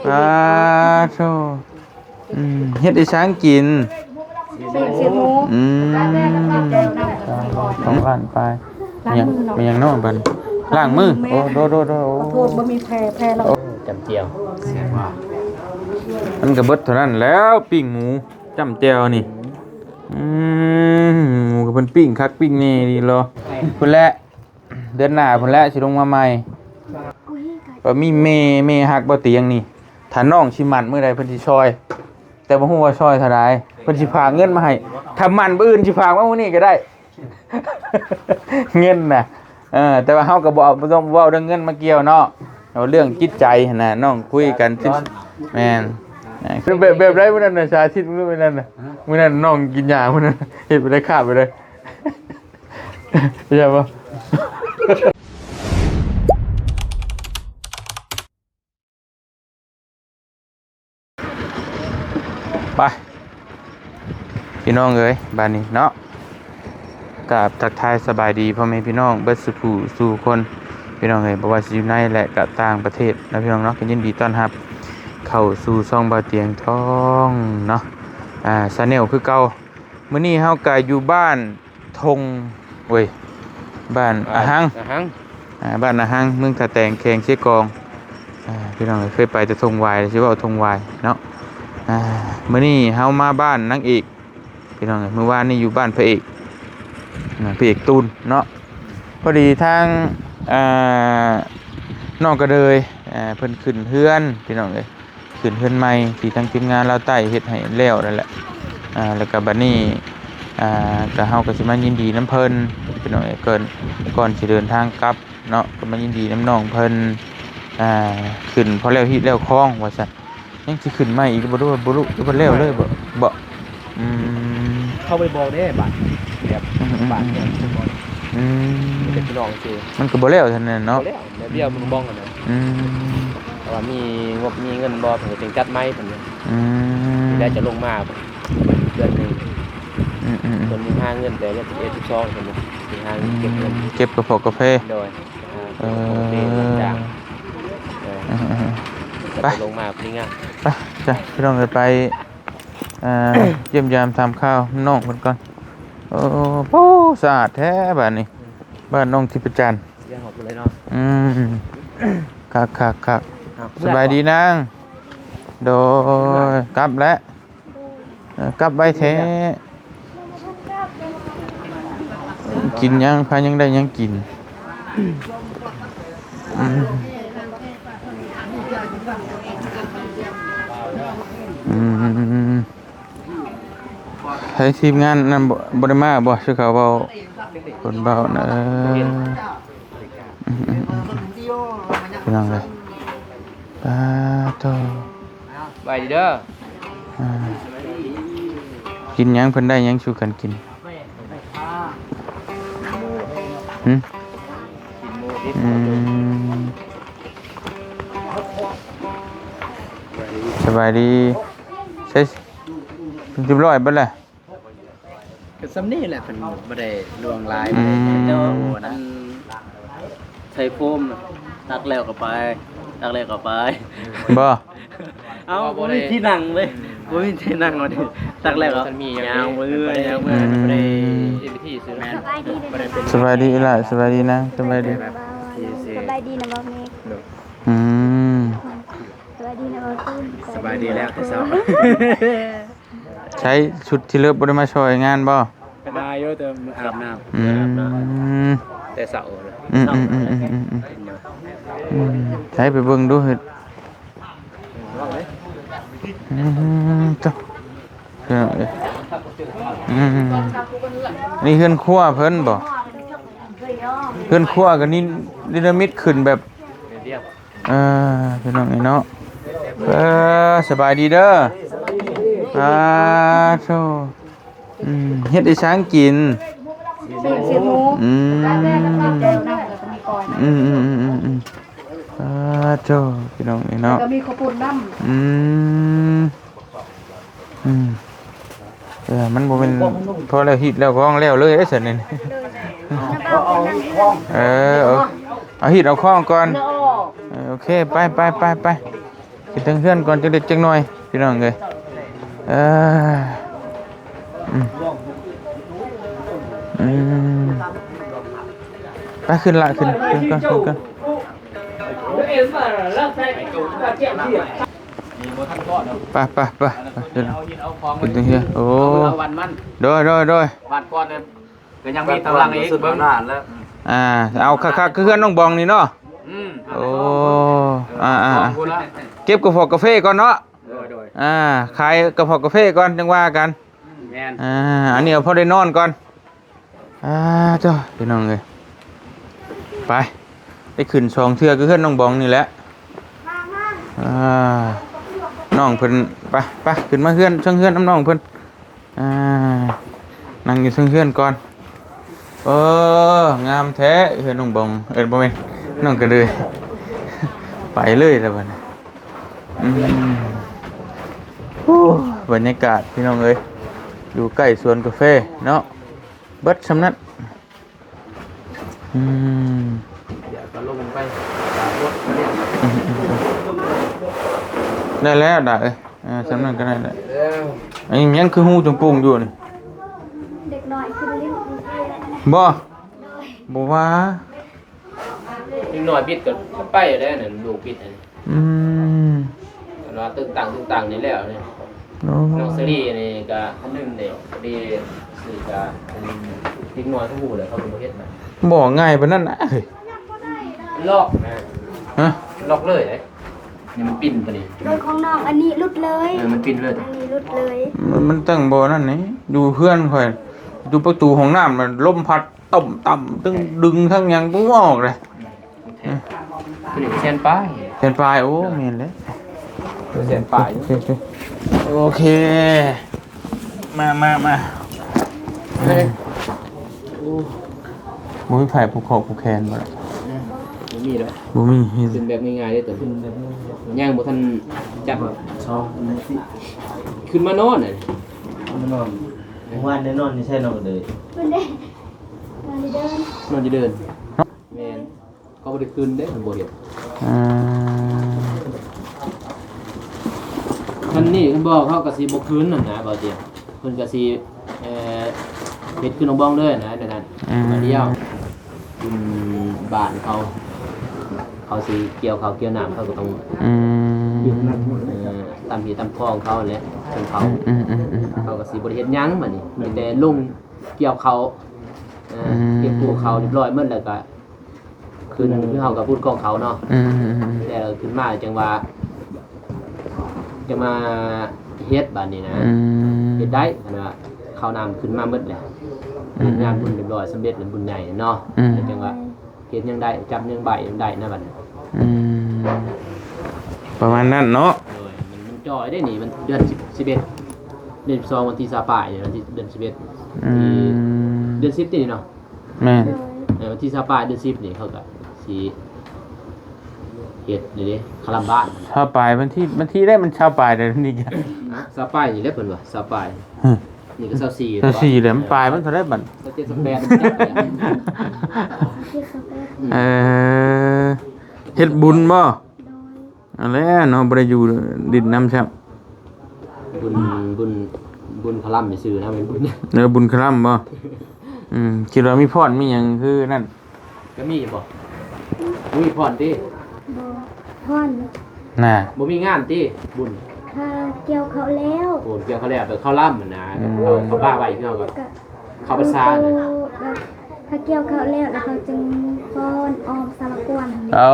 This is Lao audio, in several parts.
ອາໂທ ອືມ ເຮັດອີສັງກິນ? ຊື້ຊີ້ນໝູ. ອືມ ສອງລ້ານປາຍ. ລ້າງມືເນາະ ແມ່ນຫຍັງເນາະບັດ? ລ້າງມື. ໂອ້ ໂດ ໂດ ໂດ. ໂອ້ ຂໍໂທດ ບໍ່ມີແຜ່ ແຜ່ລະ. ໂອ້ ຈ້ຳແຈ່ວ ແຊບວ່າ. ມັນກະເບິດເທົ່ານັ້ນແລ້ວ ປີ້ງໝູ ຈ້ຳແຈ່ວນີ້. ອືມ ໝູກະເພິ່ນປີ້ງຄັກປີ້ງແນ່ດີເລາະ. ພຸ້ນແຫຼະ ເດືອນໜ້າພຸ້ນແຫຼະ ຊິລົງມາໃໝ່. ວ່າມີແມ່ ແມ່ຮັກບໍ່ຕຽງນີ້? ຖ້ານ້ອງຊິໝັ້ນມື້ໃດເພິ່ນຊິຊ່ອຍ, ແຕ່ບໍ່ຮູ້ວ່າຊ່ອຍເທົ່າໃດ. ເພິ່ນຊິຝາກເງິນມາໃຫ້. ຖ້າໝັ້ນມື້ອື່ນຊິຝາກມາມື້ນີ້ກໍໄດ້ ເງິນນະ. ເອີ ແຕ່ວ່າເຮົາກໍບໍ່ເອົາ ບໍ່ຕ້ອງເວົ້າເລື່ອງເງິນມາກ່ຽວເນາະ, ເອົາເລື່ອງຈິດໃຈຫັ້ນນະ. ນ້ອງຄຸຍກັນ ແມ່ນ. ເອີ ຄືແບບ ແບບໃດມື້ນັ້ນນະ ສາທິດມື້ນັ້ນນະ? ມື້ນັ້ນນ້ອງກິນຢາມື້ນັ້ນ ເຮັດໄປໄດ້ ຂາດໄປໄດ້. ເຫັນບໍ່? ໄປ ພີ່ນ້ອງເອີຍ ບາດນີ້ເນາະ ກາບທັກທາຍສະບາຍດີພໍ່ແມ່ພີ່ນ້ອງເບິດສູ່ຜູ້ສູ່ຄົນ ພີ່ນ້ອງເອີຍ, ບໍ່ວ່າຊິຢູ່ໃນ ແລະ ກະຕ່າງປະເທດເນາະ ພີ່ນ້ອງເນາະ. ກໍຍິນດີຕ້ອນຮັບເຂົ້າສູ່ຊ່ອງບ່າວຕຽງທອງເນາະ ອາ Channel ຄືເກົ່າ. ມື້ນີ້ເຮົາກະຢູ່ບ້ານ ທົ່ງ ໂອ້ຍ ບ້ານອາຫັງ ອາຫັງ ອ່າ ບ້ານອາຫັງ ເມືອງທ່າແຕງ ແຂວງເຊກອງ. ອ່າ ພີ່ນ້ອງເອີຍ ເຄີຍໄປແຕ່ທົ່ງຫວາຍ ຊິເວົ້າທົ່ງຫວາຍເນາະ. ອ່າ ມື້ນີ້ເຮົາມາບ້ານນາງເອກ ພີ່ນ້ອງເອີຍ, ມື້ວານນີ້ຢູ່ບ້ານພະເອກນະ ພະເອກຕູນເນາະ. ພໍດີທາງ ອ່າ ນ້ອງກະເດີຍ ອ່າ ເພິ່ນຂຶ້ນເຮືອນ ພີ່ນ້ອງເອີຍ. ຂຶ້ນເຮືອນໃໝ່ທີ່ທາງທີມງານລາວໃຕ້ເຮັດໃຫ້ແລ້ວນັ້ນແຫຼະ. ອ່າ ແລ້ວກໍບັດນີ້ ອ່າ ກໍເຮົາກໍຊິມາຍິນດີນຳເພິ່ນ ພີ່ນ້ອງເອີຍ. ກ່ອນ ກ່ອນຊິເດີນທາງກັບເນາະ ກໍມາຍິນດີນຳນ້ອງເພິ່ນ ອ່າ ຂຶ້ນພໍແລ້ວຮີດແລ້ວຄອງວ່າຊັ້ນ. ຍັງຊິຂຶ້ນໃໝ່ອີກບໍ່ ຫຼືວ່າບໍ່ ຫຼືວ່າແລ້ວເລີຍບໍ່? ບໍ່. ອືມ ເຂົາບໍ່ໄດ້ບອກເດ້ ບ້ານແບບ ອືມໆໆ ບ້ານແບບ ອືມ ເປັນພີ່ນ້ອງຊື່ ມັນກໍບໍ່ແລ້ວເທົ່ານັ້ນເນາະ. ບໍ່ແລ້ວ ແບບດຽວມັນບໍ່ບ້ອງກັນນະ. ອືມ ເພາະວ່າມີງົບມີເງິນບໍ່ ເພິ່ນກໍຈຶ່ງຈັດໃໝ່ເພິ່ນ. ອືມ ແລ້ວຈະລົງມາເດືອນໜຶ່ງ. ອືມໆໆ ເພິ່ນຍັງຫາເງິນແຕ່ເດືອນສິບເອັດ ສິບສອງເພິ່ນຍັງຫາເງິນ ເກັບເງິນ ເກັບກະເພາະກະເພ. ໂດຍ ເອີ ເອີ ເອີ ເອີ ໄປ ລົງມາພະດີງາມ. ໄປ ຈ້ະ ພີ່ນ້ອງເອີຍ ໄປ ອ່າ ຢ້ຽມຢາມຖາມຂ່າວນ້ອງເພິ່ນກ່ອນ. ໂອ້ ໂອ້ ສະອາດແທ້ບ້ານນີ້ ບ້ານນ້ອງທິບປະຈັນ. ສຽງອອກເລີຍເນາະ. ອືມ ຄັກໆໆ. ສະບາຍດີນາງ. ໂດຍ ກັບແລ້ວ. ເອີ ກັບໄວແທ້. ກິນຫຍັງ? ພາຍັງໄດ້ຫຍັງກິນ? ອືມ ອືມ ໃຜທີມງານນັ້ນບໍ່ ບໍ່ໄດ້ມາບໍ່? ຊື່ເຂົາເວົ້າ ຄົນເວົ້ານະ. ເອີ ອືມ ອືມ ອືມ ອືມ ພີ່ນ້ອງເອີຍ ປາໂທ. ໄວດີເດີ. ອ່າ ກິນຫຍັງ? ເພິ່ນໄດ້ຫຍັງສູ່ກັນກິນ? ຫຶ? ອືມ ສະບາຍດີ. ໃສ່ ຮຽບຮ້ອຍເບິດແລ້ວ. ກໍສ່ຳນີ້ແຫຼະ ເພິ່ນບໍ່ໄດ້ລ່ວງຫຼາຍ. ອືມ ແຕ່ວ່າອັນ ໃສ່ໂຟມ ຕັກແລ້ວກໍໄປ ຕັກແລ້ວກໍໄປ. ບໍ່ ເອົ້າ ບໍ່ມີທີ່ນັ່ງເລີຍ ບໍ່ມີທີ່ນັ່ງ. ຕັກແລ້ວກໍຍ່າງເມືອ ຍ່າງເມືອ. ອືມ ບໍ່ໄດ້ ແມ່ນ ສະບາຍດີເດີ ບໍ່ໄດ້ເປັນ ສະບາຍດີອີ່ຫຼ້າ ສະບາຍດີນາງ ສະບາຍດີ ແບບທີ່ຊິ ສະບາຍດີນະ ບໍ່ມີ. ອືມ ສະບາຍດີນະ ບໍ່ມີ ສະບາຍດີແລ້ວແຕ່ເຊົ້າ. ໃຊ້ຊຸດທີ່ເລີບບໍ່ໄດ້ມາຊ່ອຍງານບໍ່? ມາຢູ່ ແຕ່ອາບນ້ຳ. ອືມ ແຕ່ເຊົ້າ. ອືມ ອືມ ອືມ ອືມ ອືມ ອືມ ໃຊ້ໄປເບິ່ງດູເຮັດ. ອືມ ໂຕ ອືມ ນີ້ເຮືອນຄົວເພິ່ນບໍ່? ເຮືອນຄົວກໍນີ້ ເນລະມິດຂຶ້ນແບບ ເອີ ພີ່ນ້ອງເອີຍເນາະ. ເອີ ສະບາຍດີເດີ. ອາໂທ ອືມ ເຮັດອີສັງກິນ? ຊື້ຊີ້ນໝູ. ອືມ ອືມ ອືມ ອືມ ອືມ ອາໂທ ພີ່ນ້ອງເອີຍເນາະ ແລ້ວກໍມີເຂົ້າປຸ້ນນຳ. ອືມ ອືມ ເອີ ມັນບໍ່ແມ່ນພໍແລ້ວຮີດແລ້ວຄອງແລ້ວເລີຍເດ້ຊັ້ນນີ້. ເອີ ເອົາ ເອົາຮີດເອົາຄອງກ່ອນ. ເອີ ໂອເຄ ໄປ ໄປ ໄປ ໄປ. ເທິງເຮືອນກ່ອນຈັກເລັກຈັກນ້ອຍ ພີ່ນ້ອງເອີຍ. ເອີ ອືມ ອືມ ໄປ ຂຶ້ນລະ ຂຶ້ນ ຂຶ້ນກ່ອນ ຂຶ້ນກ່ອນ. ໄປ ໄປ ໄປ ໄປ ຂຶ້ນເຮືອນ. ໂອ້ ໂດຍ ໂດຍ ໂດຍ. ບາດກ່ອນ ກໍຍັງມີຕາຫຼັງອີກ ເບິ່ງ ອ່າ ເອົາຄັກໆ ຄືເຮືອນນ້ອງບອງນີ້ເນາະ. ອືມ ໂອ້ ອ່າໆ ເກັບກະເພາະກາເຟກ່ອນເນາະ. ໂດຍໆ ອ່າ ຂາຍກະເພາະກາເຟກ່ອນ ຈັ່ງວ່າກັນ. ແມ່ນ ອ່າ ອັນນີ້ເອົາພໍໄດ້ນອນກ່ອນ. ອ່າ ເຈົ້າ ພີ່ນ້ອງເອີຍ ໄປ ໄດ້ຂຶ້ນສອງເທື່ອ ຄືເຮືອນນ້ອງບອງນີ້ແຫຼະ. ອ່າ ນ້ອງເພິ່ນ ໄປ ໄປ ຂຶ້ນມາເຮືອນ ເທິງເຮືອນນຳນ້ອງເພິ່ນ. ອ່າ ນັ່ງຢູ່ເທິງເຮືອນກ່ອນ. ເອີ ງາມແທ້ເຮືອນນ້ອງບອງ ເອີ້ນ ບໍ່ແມ່ນ ນ້ອງກະເລີຍ. ໄປເລີຍລະບັດນີ້. ອືມ ໂອ້ ບັນຍາກາດ ພີ່ນ້ອງເອີຍ ຢູ່ໃກ້ສວນກາເຟເນາະ. ເບິດຊ່ຳນັ້ນ. ອືມ ດຽວກໍລົງໄປ ອືມ ໄດ້ແລ້ວດາເອີຍ. ອ່າ ຊ່ຳນັ້ນກໍໄດ້ແຫຼະ. ອັນນີ້ຍັງຄືຮູຈຸງປຸງຢູ່ນີ້ ເດັກນ້ອຍຄືຫຼິ້ນ. ບໍ່ ໂດຍ ບໍ່ວ່າ ເດັກນ້ອຍບິດກໍໄປແລ້ວນັ້ນ ລູກບິດອັນນີ້. ອືມ ເພິ່ນວ່າຕຶງຕັງຕຶງຕັງນີ້ແລ້ວນີ້. ໂອ້ ນ້ອງສາລີນີ້ກໍອັນໜຶ່ງນີ້ ພໍດີຊື່ກໍອັນເດັກນ້ອຍເຂົາຮູ້ແລ້ວ ເຂົາກໍບໍ່ເຮັດນະ. ບໍ່ງ່າຍປານນັ້ນນະເຮີ້ຍ. ລັອກນະ. ຮະ? ລັອກເລີຍເດ້. ນີ້ມັນປິ່ນປານນີ້. ໂດຍ ຂອງນ້ອງອັນນີ້ຫຼຸດເລີຍ. ເອີ ມັນປິ່ນເລີຍ. ອັນນີ້ຫຼຸດເລີຍ. ມັນ ມັນຕັ້ງບໍ່ນັ້ນນີ້ ຢູ່ເຮືອນຂ້ອຍ ຢູ່ປະຕູຫ້ອງນ້ຳ ລົມພັດ ຕົມຕຳ ທັງດຶງທັງຫຍັງບໍ່ອອກເລີຍ. ໂອເຄ ໂຕນີ້ແສນປາຍ. ແສນປາຍ ໂອ້ ແມ່ນແຫຼະ. ແສນປາຍ. ໂອເຄ ໂອເຄ ໂອເຄ ມາ ມາ ມາ. ເອີ ໂອ້ ບໍ່ມີໃຜຜູກຄໍຜູກແຂນບໍ່ລະ? ບໍ່ມີດອກ. ບໍ່ມີ. ຂຶ້ນແບບງ່າຍໆເດ້ຕົວນີ້. ຍັງບໍ່ທັນຈັບ. ຂຶ້ນມານອນ ຂຶ້ນມານອນ. ເມື່ອວານໄດ້ນອນຢູ່ໃສ ນອນເດີ? ເພິ່ນເດ້ ນອນຢູ່ເດີນ. ນອນຢູ່ເດີນ. ແມ່ນ ເຂົາບໍ່ໄດ້ຂຶ້ນເດ້ ເພິ່ນບໍ່ເຮັດ. ອ່າ ຄັນນີ້ ຄັນບອກເຂົາກໍຊິບໍ່ຄືນຫັ້ນນະ ບໍ່ຕຽງ. ເພິ່ນກໍຊິ ເອີ ເຮັດຄືນ້ອງບອງເລີຍນະ ແນວນັ້ນ. ອືມ ບາດດຽວ ອືມ ບ້ານເຂົາ ເຂົາຊິກ່ຽວເຂົ້າກ່ຽວນ້ຳ ເຂົາກໍຕ້ອງ ອືມ ເອີ ຕາມທີ່ຕາມຄອງເຂົາແຫຼະ ຂອງເຂົາ. ອືມໆໆໆ ເຂົາກໍຊິບໍ່ໄດ້ເຮັດຫຍັງບາດນີ້ ມີແຕ່ລົງກ່ຽວເຂົ້າ ເອີ ອືມ ເກັບກູ້ເຂົ້າຮຽບຮ້ອຍໝົດ ແລ້ວກໍ ຄື ອືມ ຄືເຮົາກໍບຸນຂອງເຂົາເນາະ. ອືມໆໆໆ ແຕ່ເຮົາຂຶ້ນມາຈັ່ງວ່າ ຈະມາເຮັດບາດນີ້ນະ. ອືມ ເຮັດໄດ້ ຄັນວ່າເຂົ້ານ້ຳຂຶ້ນມາໝົດແລ້ວ. ອືມ ງານບຸນຮຽບຮ້ອຍ ສຳເລັດແລ້ວ ບຸນໃຫຍ່ເນາະ. ອືມ ແລ້ວຈັ່ງວ່າເຮັດຫຍັງໄດ້ ຈັບຫຍັງໄບໄດ້ນະບັດນີ້. ອືມ ປະມານນັ້ນເນາະ. ໂດຍ ມັນ ມັນຈ່ອຍເດ້ນີ້ ມັນເດືອນສິບ ສິບເອັດ ເດືອນສິບສອງ ວັນທີຊາວປາຍນີ້ ວັນທີ ເດືອນສິບເອັດ. ອືມ ເດືອນສິບຕິນີ້ເນາະ. ແມ່ນ ເອີ ວັນທີຊາວປາຍເດືອນສິບນີ້ ເຂົາກໍຊິເຮັດນີ້ເດ້ ຄະລຳບ້ານ. ຊາວປາຍ ວັນທີ ວັນທີໃດ ມັນຊາວປາຍໃດນີ້? ຮະ? ຊາວປາຍນີ້ແຫຼະ ເພິ່ນວ່າຊາວປາຍ. ຮະ? ນີ້ກໍຊາວສີ່ ຊາວສີ່ແຫຼະ. ມັນປາຍມັນເທົ່າໃດບັດ? ຊາວເຈັດ ຊາວແປດ. ເອີ ເຮັດບຸນບໍ່? ໂດຍ ອັນແຫຼະເນາະ ບໍ່ໄດ້ຢູ່ດິນນຳຊ້ຳ. ບຸນ ບຸນ ບຸນຄະລຳຊື່ໆນະ ແມ່ນບຸນ ເອີ ບຸນຄະລຳບໍ່? ອືມ ຄິດວ່າມີພອນມີຫຍັງຄືນັ້ນ. ກໍມີບໍ່? ບໍ່ມີພອນຕິ? ບໍ່ ພອນນະ ບໍ່ມີງານຕິ? ບຸນ ຖ້າກ່ຽວເຂົ້າແລ້ວ. ໂອ້ ກ່ຽວເຂົ້າແລ້ວ ໄປເຂົ້າລຳຫັ້ນນະ. ອືມ ເຂົາ ເຂົາປາໄວ້ ເຂົາກໍ ເຂົ້າພັນສານະ ແບບ ຖ້າກ່ຽວເຂົ້າແລ້ວ ແລ້ວເຂົາຈຶ່ງຟ້ອນອອມສາລະກວນຫັ້ນແຫຼະ. ໂອ້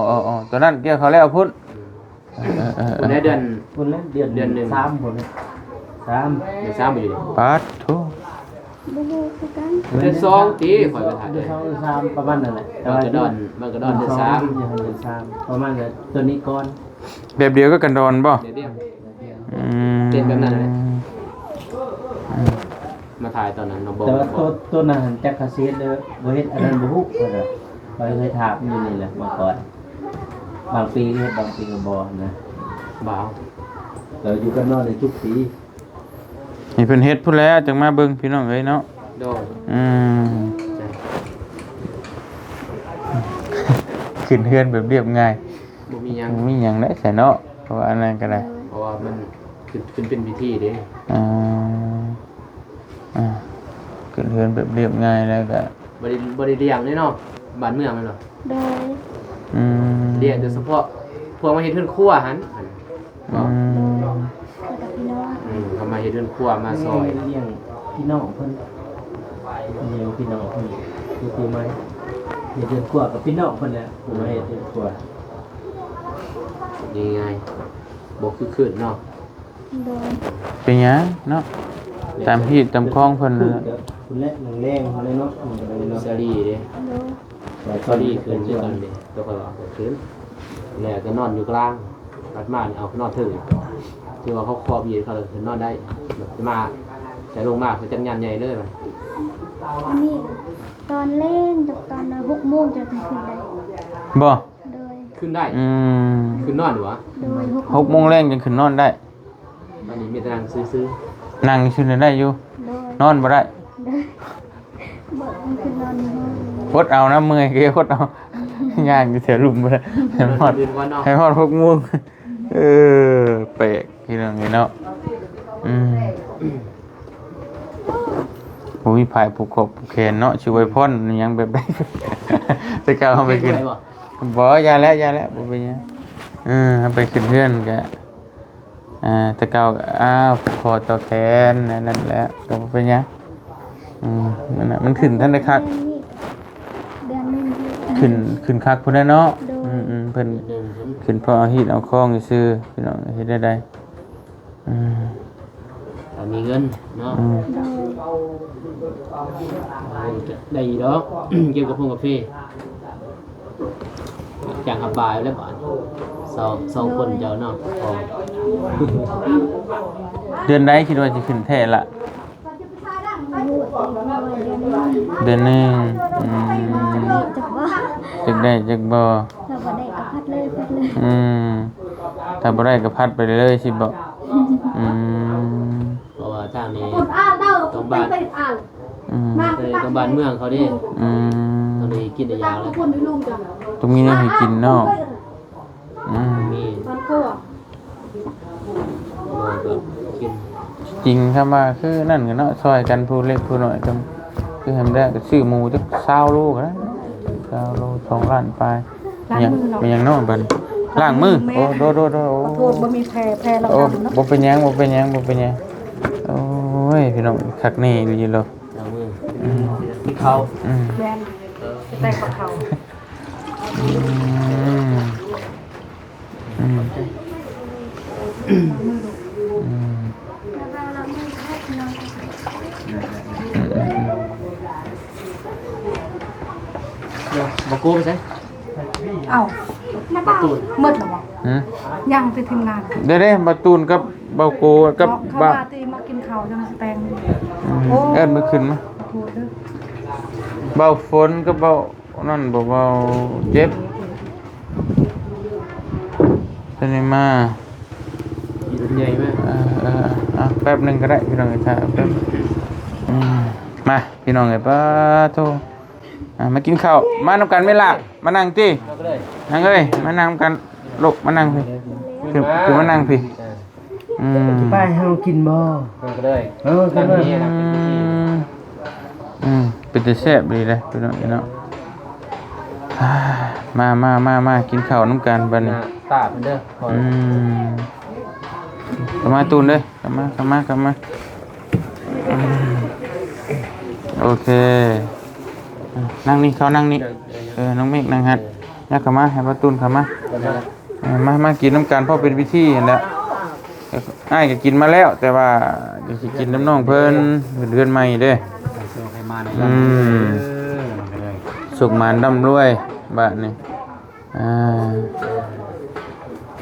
ໂອ້ ໂອ້ ຕອນນັ້ນກ່ຽວເຂົ້າແລ້ວພຸ້ນ. ອືມ ເອີໆໆ ພຸ້ນແຫຼະ ເດືອນ ພຸ້ນແຫຼະ ເດືອນ ເດືອນໜຶ່ງ ສາມພຸ້ນ ສາມ ເດືອນສາມບໍ່ຢູ່ນີ້. ປາດໂທ ບໍ່ຮູ້ຄືກັນ. ເດືອນສອງຕິ ຂ້ອຍໄປຖ່າຍ ເດືອນສອງ ເດືອນສາມ ປະມານນັ້ນແຫຼະ. ແຕ່ວ່າມັນກະດອນ ມັນກະດອນເດືອນສາມ ເດືອນສາມ ປະມານນັ້ນ ຕົວນີ້ກ່ອນ. ແບບດຽວກັບກັນດອນບໍ່? ແບບດຽວ. ອືມ ເປັນແບບນັ້ນແຫຼະ. ອືມ ມາຖ່າຍຕອນນັ້ນນ້ອງບອກ. ແຕ່ວ່າໂຕ ໂຕນັ້ນຈັກເຂົາຊິເຮັດຫຼືບໍ່ເຮັດ ອັນນັ້ນບໍ່ຮູ້. ຂ້ອຍເຄີຍຖາມຢູ່ນີ້ແຫຼະມາກ່ອນ. ບາງປີກໍເຮັດ ບາງປີກໍບໍ່ນະ. ບໍ່ ເອີ ຢູ່ກັບນ້ອງນີ້ທຸກປີ. ໃຫ້ເພິ່ນເຮັດພຸ້ນແຫຼະ ຈັ່ງມາເບິ່ງ ພີ່ນ້ອງເອີຍເນາະ. ໂດຍ. ອືມ ຂຶ້ນເຮືອນແບບລຽບງ່າຍ ບໍ່ມີຫຍັງ ບໍ່ມີຫຍັງແຫຼະ ໃສ່ເນາະ. ວ່າອັນນັ້ນກໍໄດ້ ໂດຍ ເພາະວ່າມັນຂຶ້ນ ຂຶ້ນເປັນພິທີເດ້. ອ່າ ອ່າ ຂຶ້ນເຮືອນແບບລຽບງ່າຍແລ້ວກໍ ບໍ່ໄດ້ ບໍ່ໄດ້ລ້ຽງເດ້ເນາະ ບ້ານເມືອງແມ່ນບໍ່? ໂດຍ ອືມ ລ້ຽງໂດຍສະເພາະພວກມາເຮັດເຮືອນຄົວຫັ້ນ ອືມ ໂດຍ ແລ້ວກໍພີ່ນ້ອງ ອືມ ເຂົາມາເຮັດເຮືອນຄົວມາຊ່ອຍ ລ້ຽງພີ່ນ້ອງເພິ່ນ ລ້ຽງພີ່ນ້ອງເພິ່ນ ຄືມາເຮັດເຮືອນຄົວກັບພີ່ນ້ອງເພິ່ນແຫຼະ ມາເຮັດເຮືອນຄົວ ງ່າຍໆ ບໍ່ຄືຄືນເນາະ. ໂດຍ ເປັນຫຍັງເນາະ ຕາມຮີດຕາມຄອງເພິ່ນນັ້ນແຫຼະ ພຸ້ນແຫຼະ ແລງໆ ພຸ້ນແຫຼະເນາະ ມັນກໍໄດ້ເນາະ ສາລີເດ້ ໂດຍ ສາລີຂຶ້ນຄືກັນເດ້ ແຕ່ຂ້ອຍວ່າຂ້ອຍຂຶ້ນ ແລ້ວກໍນອນຢູ່ກາງ ບັດມານີ້ເອົາໄປນອນເທິງ ຖືວ່າເຂົາຄອບເຢັນ ເຂົາເລີຍຂຶ້ນນອນໄດ້ ມາ ແຕ່ລົງມາເຂົາຈັດງານໃຫຍ່ເລີຍບັດນີ້ ອັນນີ້ຕອນແລງ ຕອນຫົກໂມງຈະຂຶ້ນໄດ້ ບໍ່? ໂດຍ ຂຶ້ນໄດ້ ອືມ ຂຶ້ນນອນຢູ່ຫວາ? ໂດຍ ຫົກໂມງແລງຈຶ່ງຂຶ້ນນອນໄດ້ ອັນນີ້ມີແຕ່ນັ່ງຊື່ໆ ນັ່ງຊື່ໄດ້ຢູ່ ໂດຍ ນອນບໍ່ໄດ້ ໂດຍ ບໍ່ ມັນຄືນອນຢູ່ຫ້ອງ ຫົດເອົານະ ເມື່ອຍກໍຫົດເອົາ ຍ່າງຢູ່ແຖວລຸ່ມພຸ້ນແຫຼະ ໃຫ້ຮອດ ໃຫ້ຮອດຫົກໂມງ ເອີ ແປກພີ່ນ້ອງເອີຍເນາະ ອືມ ບໍ່ມີຜາຍຜູກຂອບຜູກແຂນເນາະ ຊິອວຍພອນຫຍັງແບບໃດ ແຕ່ເກົ່າເຮົາໄປຂຶ້ນ ບໍ່ ຢ່າແລ້ວ ຢ່າແລ້ວ ບໍ່ເປັນຫຍັງ ເອີ ເຮົາໄປຂຶ້ນເຮືອນກໍ ອ່າ ແຕ່ເກົ່າ ອ້າວ ຂໍຕໍ່ແຂນ ນັ້ນແຫຼະ ກໍບໍ່ເປັນຫຍັງ ອືມ ນັ້ນນະ ມັນຂຶ້ນທັນໄດ້ຄັກ ເດືອນໜຶ່ງ ຂຶ້ນ ຂຶ້ນຄັກພຸ້ນແຫຼະເນາະ ໂດຍ ອືມໆ ເພິ່ນ ເດືອນໜຶ່ງ ຂຶ້ນເພາະເອົາຮີດເອົາຄອງຊື່ໆ ພີ່ນ້ອງ ເຮັດໄດ້ໃດ ອືມ ຖ້າມີເງິນເນາະ ອືມ ໂດຍ ໄດ້ຢູ່ດອກ ເກັບກາຟົງກາເຟ ຈ້າງຮັບບາຍແລ້ວບາດ ສອງ ສອງຄົນເຈົ້າເນາະ ເດືອນໃດຄິດວ່າຊິຂຶ້ນແທ້ລະ? ໂອ້ໂຫ ເດືອນໜຶ່ງ ອືມ ຈັກໄດ້ຈັກບໍ່ ຖ້າບໍ່ໄດ້ກໍພັດເລີຍ ພັດເລີຍ ອືມ ຖ້າບໍ່ໄດ້ກໍພັດໄປເລີຍຊິບໍ? ອືມ ເພາະວ່າທາງນີ້ຕ້ອງບ້ານ ອືມ ເອີ ຕ້ອງບ້ານເມືອງເຂົາເດ້ ອືມ ຕ້ອງໄດ້ກິນໄດ້ຢາກແລ້ວ ຕ້ອງມີແນວໃຫ້ກິນເນາະ ອືມ ມີ ກິນ ຈິງຄຳວ່າຄືນັ້ນກັນເນາະ ຊ່ອຍກັນຜູ້ເລັກຜູ້ນ້ອຍ ຄືໃຫ້ມັນໄດ້ ກໍຊື້ໝູຈັກຊາວໂລກໍໄດ້ ຊາວໂລ ສອງລ້ານປາຍ ລ້າງມືເນາະ ແມ່ນຫຍັງເນາະບັດນີ້ ລ້າງມື ລ້າງມືແມ່ ໂອ້ ໂດ ໂດ ໂດ ໂອ້ ຂໍໂທດ ບໍ່ມີແພ ແພລອງ ໂອ້ ນ້ຳເນາະ ບໍ່ເປັນຫຍັງ ບໍ່ເປັນຫຍັງ ບໍ່ເປັນຫຍັງ ໂອ້ຍ ພີ່ນ້ອງ ຄັກແນ່ອີ່ຫຼີໂລດ ລ້າງມື ອືມ ກິນເຂົ້າ ອືມ ແມ່ນ ເອີ ແຕ່ງກັບເຂົ້າ ອືມ ອືມ ອືມ ເອົາ ໝົດແລ້ວບໍ່? ຫືມ? ຍັງແຕ່ທີມງານ ເດ້ໆ ບ່າວຕູນກັບບ່າວໂກກັບ ເຂົາວ່າຕິມາກິນເຂົ້າຈັ່ງຊິແຕ່ງ ອືມ ໂອ້ ເອີ້ນມາຂຶ້ນມາ ຂໍໂທດເດີ ບ່າວຝົນກັບບ່າວ ນັ້ນບໍ່ເວົ້າເຈັບ ເພິ່ນໄດ້ມາ ຂີ່ລົດໃຫຍ່ມາ ເອີ ເອີ ເອົາແປັບໜຶ່ງກໍໄດ້ພີ່ນ້ອງ ຖ້າແປັບ ອືມ ມາພີ່ນ້ອງເອີຍ ປາໂທ ອ່າ ມາກິນເຂົ້າ ມານຳກັນແມ່ນລະ ມານັ່ງຕິ ມາເລີຍ ນັ່ງເອີຍ ມານັ່ງນຳກັນ ລຸກມານັ່ງພີ້ ຂຶ້ນ ຂຶ້ນມານັ່ງພີ້ ເອີ ອືມ ຊິປາໃຫ້ເຮົາກິນບໍ່? ເອີ ກໍໄດ້ ເອີ ກິນເລີຍ ອືມ ເປັນຕາແຊບດີເດ້ພີ່ນ້ອງເນາະ ມາ ມາ ມາ ມາກິນເຂົ້ານຳກັນບັດນີ້ ຕາເພິ່ນເດີ ອືມ ເຂົ້າມາຕູນເດີ ເຂົ້າມາ ເຂົ້າມາ ເຂົ້າມາ ອືມ ໂອເຄ ນັ່ງນີ້ ເຂົ້ານັ່ງນີ້ ເອີ ນ້ອງເມກນັ່ງຫັ້ນ ຍັບເຂົ້າມາ ໃຫ້ບ່າວຕູນເຂົ້າມາ ເອີ ມາ ມາກິນນຳກັນ ພໍເປັນພິທີຫັ້ນແຫຼະ ອ້າຍກໍກິນມາແລ້ວ ແຕ່ວ່າຈະຊິກິນນຳນ້ອງເພິ່ນ ເພິ່ນເຮືອນໃໝ່ເດ້ ອືມ ສຸກໝານລ່ຳລວຍບາດນີ້ ອ່າ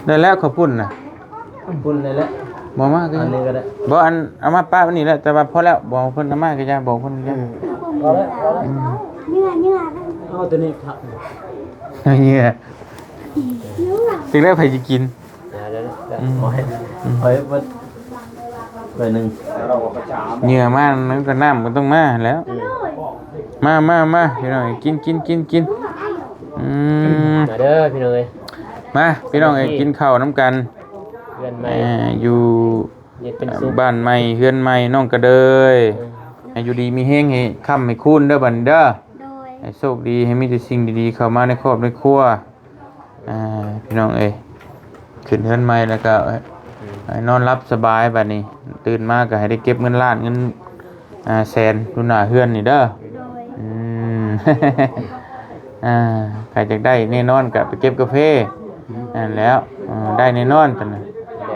ໄດ້ແລ້ວເຂົ້າປຸ້ນນະ ປຸ້ນໄດ້ແລ້ວ ບໍ່ມາກໍ ອັນນີ້ກໍໄດ້ ບໍ່ ອັນ ເອົາມາປະໄວ້ນີ້ແຫຼະ ແຕ່ວ່າພໍແລ້ວ ບອກເພິ່ນເອົາມາກໍຢ່າ ບອກເພິ່ນກໍຢ່າ ອືມ ພໍແລ້ວ ພໍແລ້ວ ອືມ ເຫຍື່ອ ເຫຍື່ອ ເອົາຕົວນີ້ຄັກ ເຫຍື່ອ ຈັ່ງໃດໃຜຊິກິນ? ອືມ ອືມ ຂ້ອຍເບິດ ຖ້ວຍໜຶ່ງ ເຫຍື່ອມາ ມັນກໍນ້ຳກໍຕ້ອງມາແລ້ວ ອືມ ມາ ມາ ມາ ພີ່ນ້ອງ ກິນ ກິນ ກິນ ກິນ ອືມ ມາເດີພີ່ນ້ອງເອີຍ ມາ ພີ່ນ້ອງເອີຍ ກິນເຂົ້ານຳກັນ ເຮືອນໃໝ່ ອ່າ ຢູ່ ເຮັດເປັນສຸກ ບ້ານໃໝ່ເຮືອນໃໝ່ນ້ອງກະເດີຍ ເອີ ໃຫ້ຢູ່ດີມີແຮງ ໃຫ້ຄ້ຳໃຫ້ຄູນເດີບັດນີ້ເດີ ໂດຍ ໃຫ້ໂຊກດີ ໃຫ້ມີແຕ່ສິ່ງດີໆເຂົ້າມາໃນຄອບໃນຄົວ ອ່າ ພີ່ນ້ອງເອີຍ ຂຶ້ນເຮືອນໃໝ່ແລ້ວກໍໃຫ້ນອນຫຼັບສະບາຍ ບັດນີ້ຕື່ນມາກໍໃຫ້ໄດ້ເກັບເງິນລ້ານ ເງິນ ອ່າ ແສນຢູ່ໜ້າເຮືອນນີ້ເດີ ໂດຍ ອືມ ອ່າ ໃຜຢາກໄດ້ແນ່ນອນກໍໄປເກັບກາເຟ ອືມ ນັ້ນແຫຼະ ອ່າ ໄດ້ແນ່ນອນຕົວນັ້ນ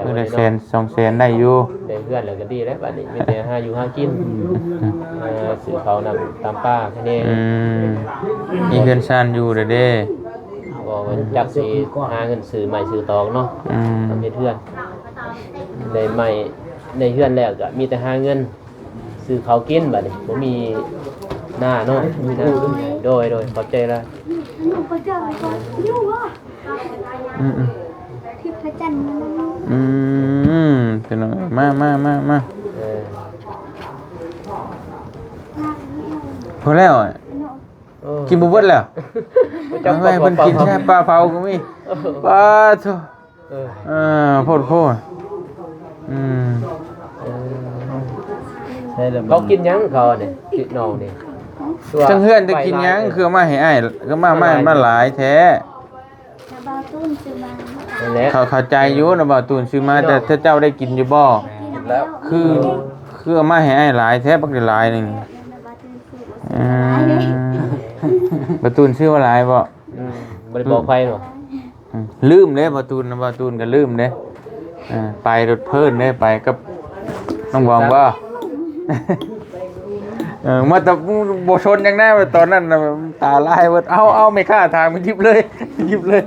ແລ້ວ ມື້ລະແສນສອງແສນໄດ້ຢູ່ ໄດ້ເຮືອນແລ້ວກໍດີແລ້ວ ບັດນີ້ມີແຕ່ຫາຢູ່ຫາກິນ ອືມ ເອີ ຊື້ເຂົ້ານ້ຳຕຳປາແຄ່ນີ້ ອືມ ມີເຮືອນຊານຢູ່ແລ້ວເດ້ ບໍ່ວ່າຈັກຊິຫາເງິນຊື້ໄມ້ຊື້ຕອກເນາະ ອືມ ເຮັດເຮືອນ ໄດ້ໄມ້ໄດ້ເຮືອນແລ້ວກໍມີແຕ່ຫາເງິນ ຊື້ເຂົ້າກິນບັດນີ້ ບໍ່ມີໜ້າເນາະ ບໍ່ມີໜ້າ ໂດຍ ໂດຍ ຂອບໃຈຫຼາຍ ອືມ ອືມ ທິບພະຈັນ ອືມ ພີ່ນ້ອງ ມາ ມາ ມາ ມາ ເອີ ພໍແລ້ວ ເນາະ ໂອ້ ກິນບໍ່ເບິດແລ້ວ ເອົາໄວ້ເພິ່ນກິນແຊບ ປາເຜົາກໍມີ ໂອ້ ປາໂທ້ ເອີ ເອີ ໂພດໂພ ອືມ ເອີ ເຂົາກິນຫຍັງເຂົານີ້ ພີ່ນ້ອງນີ້ ຈັ່ງເຮືອນຈະກິນຫຍັງ ຄືເອົາມາໃຫ້ອ້າຍ ຄືມາ ມາ ມາຫຼາຍແທ້ ນະບ່າວຕູນຊື້ມາ ນັ້ນແຫຼະ ເຂົາເຂົ້າໃຈຢູ່ ນະບ່າວຕູນຊື້ມາ ແຕ່ເຈົ້າໄດ້ກິນຢູ່ບໍ່ ກິນແລ້ວ ຄື ຄືເອົາມາໃຫ້ອ້າຍຫຼາຍແທ້ ບັກຫຼາຍໜຶ່ງ ນະບ່າວຕູນຊື້ ອືມ ບ່າວຕູນຊື້ມາຫຼາຍບໍ່ ອືມ ບໍ່ໄດ້ບອກໃຜເນາະ ອືມ ລືມເດ້ ບ່າວຕູນນະ ບ່າວຕູນກໍລືມເດ້ ອ່າ ໄປລົດເພີ້ນເດ້ ໄປກັບນ້ອງບອງບໍ່ ເອີ ມາແຕ່ບໍ່ຊົນຫຍັງນະ ຕອນນັ້ນນະ ຕາລາຍເບິດ ເອົາ ເອົາ ແມ່ຄ້າຖາມ ຫຍິບເລີຍ ຫຍິບເລີຍ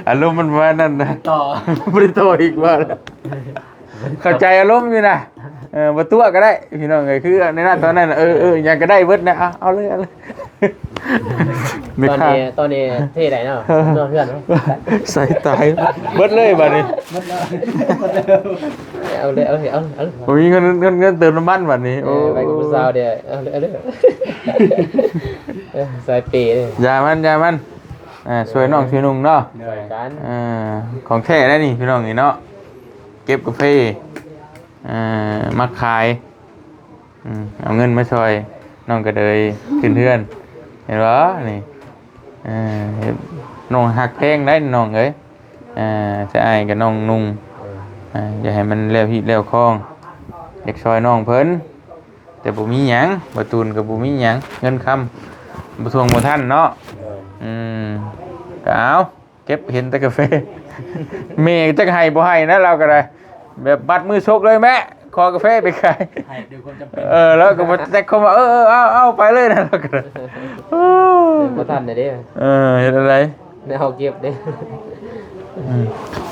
ອາລົມມັນປະມານນັ້ນນະ ຕໍ່ ບໍ່ໄດ້ຕໍ່ອີກວ່າ ເຂົ້າໃຈອາລົມຢູ່ນະ ເອີ ບໍ່ຕົວະກໍໄດ້ ພີ່ນ້ອງເອີຍ ຄືໃນນັ້ນຕອນນັ້ນ ເອີ ເອີ ຫຍັງກໍໄດ້ເບິດນະ ເອົາ ເອົາເລີຍ ເອົາເລີຍ ແມ່ຄ້າ ຕອນນີ້ ຕອນນີ້ເທໄດ້ເນາະ ນອນເຮືອນເນາະ ໃສ່ຕາຍ ເບິດເລີຍບັດນີ້ ເອົາເລີຍ ເອົາເລີຍ ເອົາເລີຍ ບໍ່ມີເງິນ ເງິນ ເງິນເຕີມນ້ຳມັນບັດນີ້ ເອີ ໂອ້ ໄປກັບຜູ້ສາວເດ້ ເອົາເລີຍ ເອົາເລີຍ ເອີ ສາຍເປເດ້ ຢ່າມັນ ຢ່າມັນ ອ່າ ຊ່ວຍນ້ອງ ເອີ ຊ່ວຍນຸ່ງເນາະ ຊ່ວຍກັນ ອ່າ ຂອງແທ້ໄດ໋ນີ້ ພີ່ນ້ອງນີ້ເນາະ ເກັບກາເຟ ອ່າ ມາຂາຍ ອືມ ເອົາເງິນມາຊ່ອຍນ້ອງກະເດີຍຂຶ້ນເຮືອນ ເຫັນບໍ່ນີ້ ເອີ ນ້ອງຮັກແພງໄດ໋ນ້ອງເອີຍ ເອີ ຈະອ້າຍກັບນ້ອງນຸ່ງ ເອີ ເອີ ຢ່າໃຫ້ມັນແລ້ວຮີດແລ້ວຄອງ ຢາກຊ່ອຍນ້ອງເພິ່ນ ແຕ່ບໍ່ມີຫຍັງ ບ່າວຕູນກໍບໍ່ມີຫຍັງ ເງິນຄຳບໍ່ທວງບໍ່ທັນເນາະ ເອີ ອືມ ກໍເອົາ ເກັບເຫັນແຕ່ກາເຟ ແມ່ຈັກໃຫ້ບໍ່ໃຫ້ນະ ລາວກໍໄດ້ ແບບບັດມືຊົກເລີຍ ແມ່ ຂໍກາເຟໄປຂາຍ ໃຫ້ດ້ວຍຄວາມຈຳເປັນ ເອີ ລາວກໍບໍ່ແຈັກຄວາມວ່າ ເອີ ເອີ ເອົາ ເອົາໄປເລີຍນະ ລາວກໍໄດ້ ໂອ້ ເປັນບໍ່ທັນເດ້ ເອີ ເຮັດຈັ່ງໃດ ແນວເຮົາເກັບເດ້ ອືມ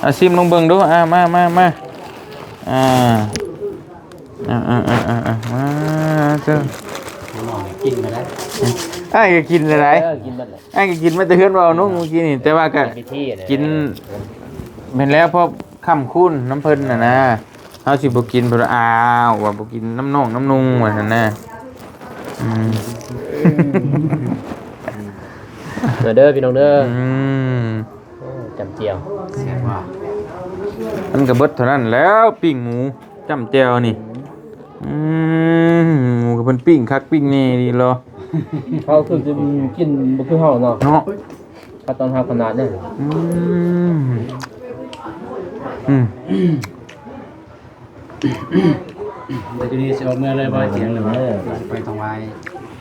ເອົາຊິມລອງເບິ່ງດູ ອ່າ ມາ ມາ ມາ ອ່າ ອ່າ ອ່າ ມາເດີ ກິນມາໄດ້ ອ້າຍກໍກິນໄດ້ ເອີ ກິນມາໄດ້ ອ້າຍກໍກິນມາແຕ່ເຮືອນເວົ້າໜຸ່ງມື້ກີ້ນີ້ ແຕ່ວ່າກໍກິນ ແມ່ນແລ້ວ ເພາະຄ້ຳຄູນນຳເພິ່ນນະນະ ເຮົາຊິບໍ່ກິນ ເພິ່ນວ່າ ອ້າວ ວ່າບໍ່ກິນນຳນ້ອງນຳນຸ່ງ ວ່າຊັ້ນນະ ອືມ ມາເດີພີ່ນ້ອງເດີ ອືມ ໂອ້ ຈຳຈຽວ ແຊບວ່າ ມັນກໍເບິດເທົ່ານັ້ນແລ້ວ ປີ້ງໝູ ຈ້ຳແຈ່ວນີ້ ອືມ ໝູກໍເພິ່ນປີ້ງຄັກປີ້ງແນ່ດີເນາະ ເຮົາຄືຊິກິນບໍ່ຄືເຮົາເນາະ ເນາະ ຄັດຕອນເຮົາຂະໜາດນັ້ນ ອືມ ອືມ ແຕ່ຢູ່ນີ້ຊິອອກເມືອເລີຍບໍ່? ສຽງເລີຍບໍ່? ເອີ ຊິໄປທາງວາຍ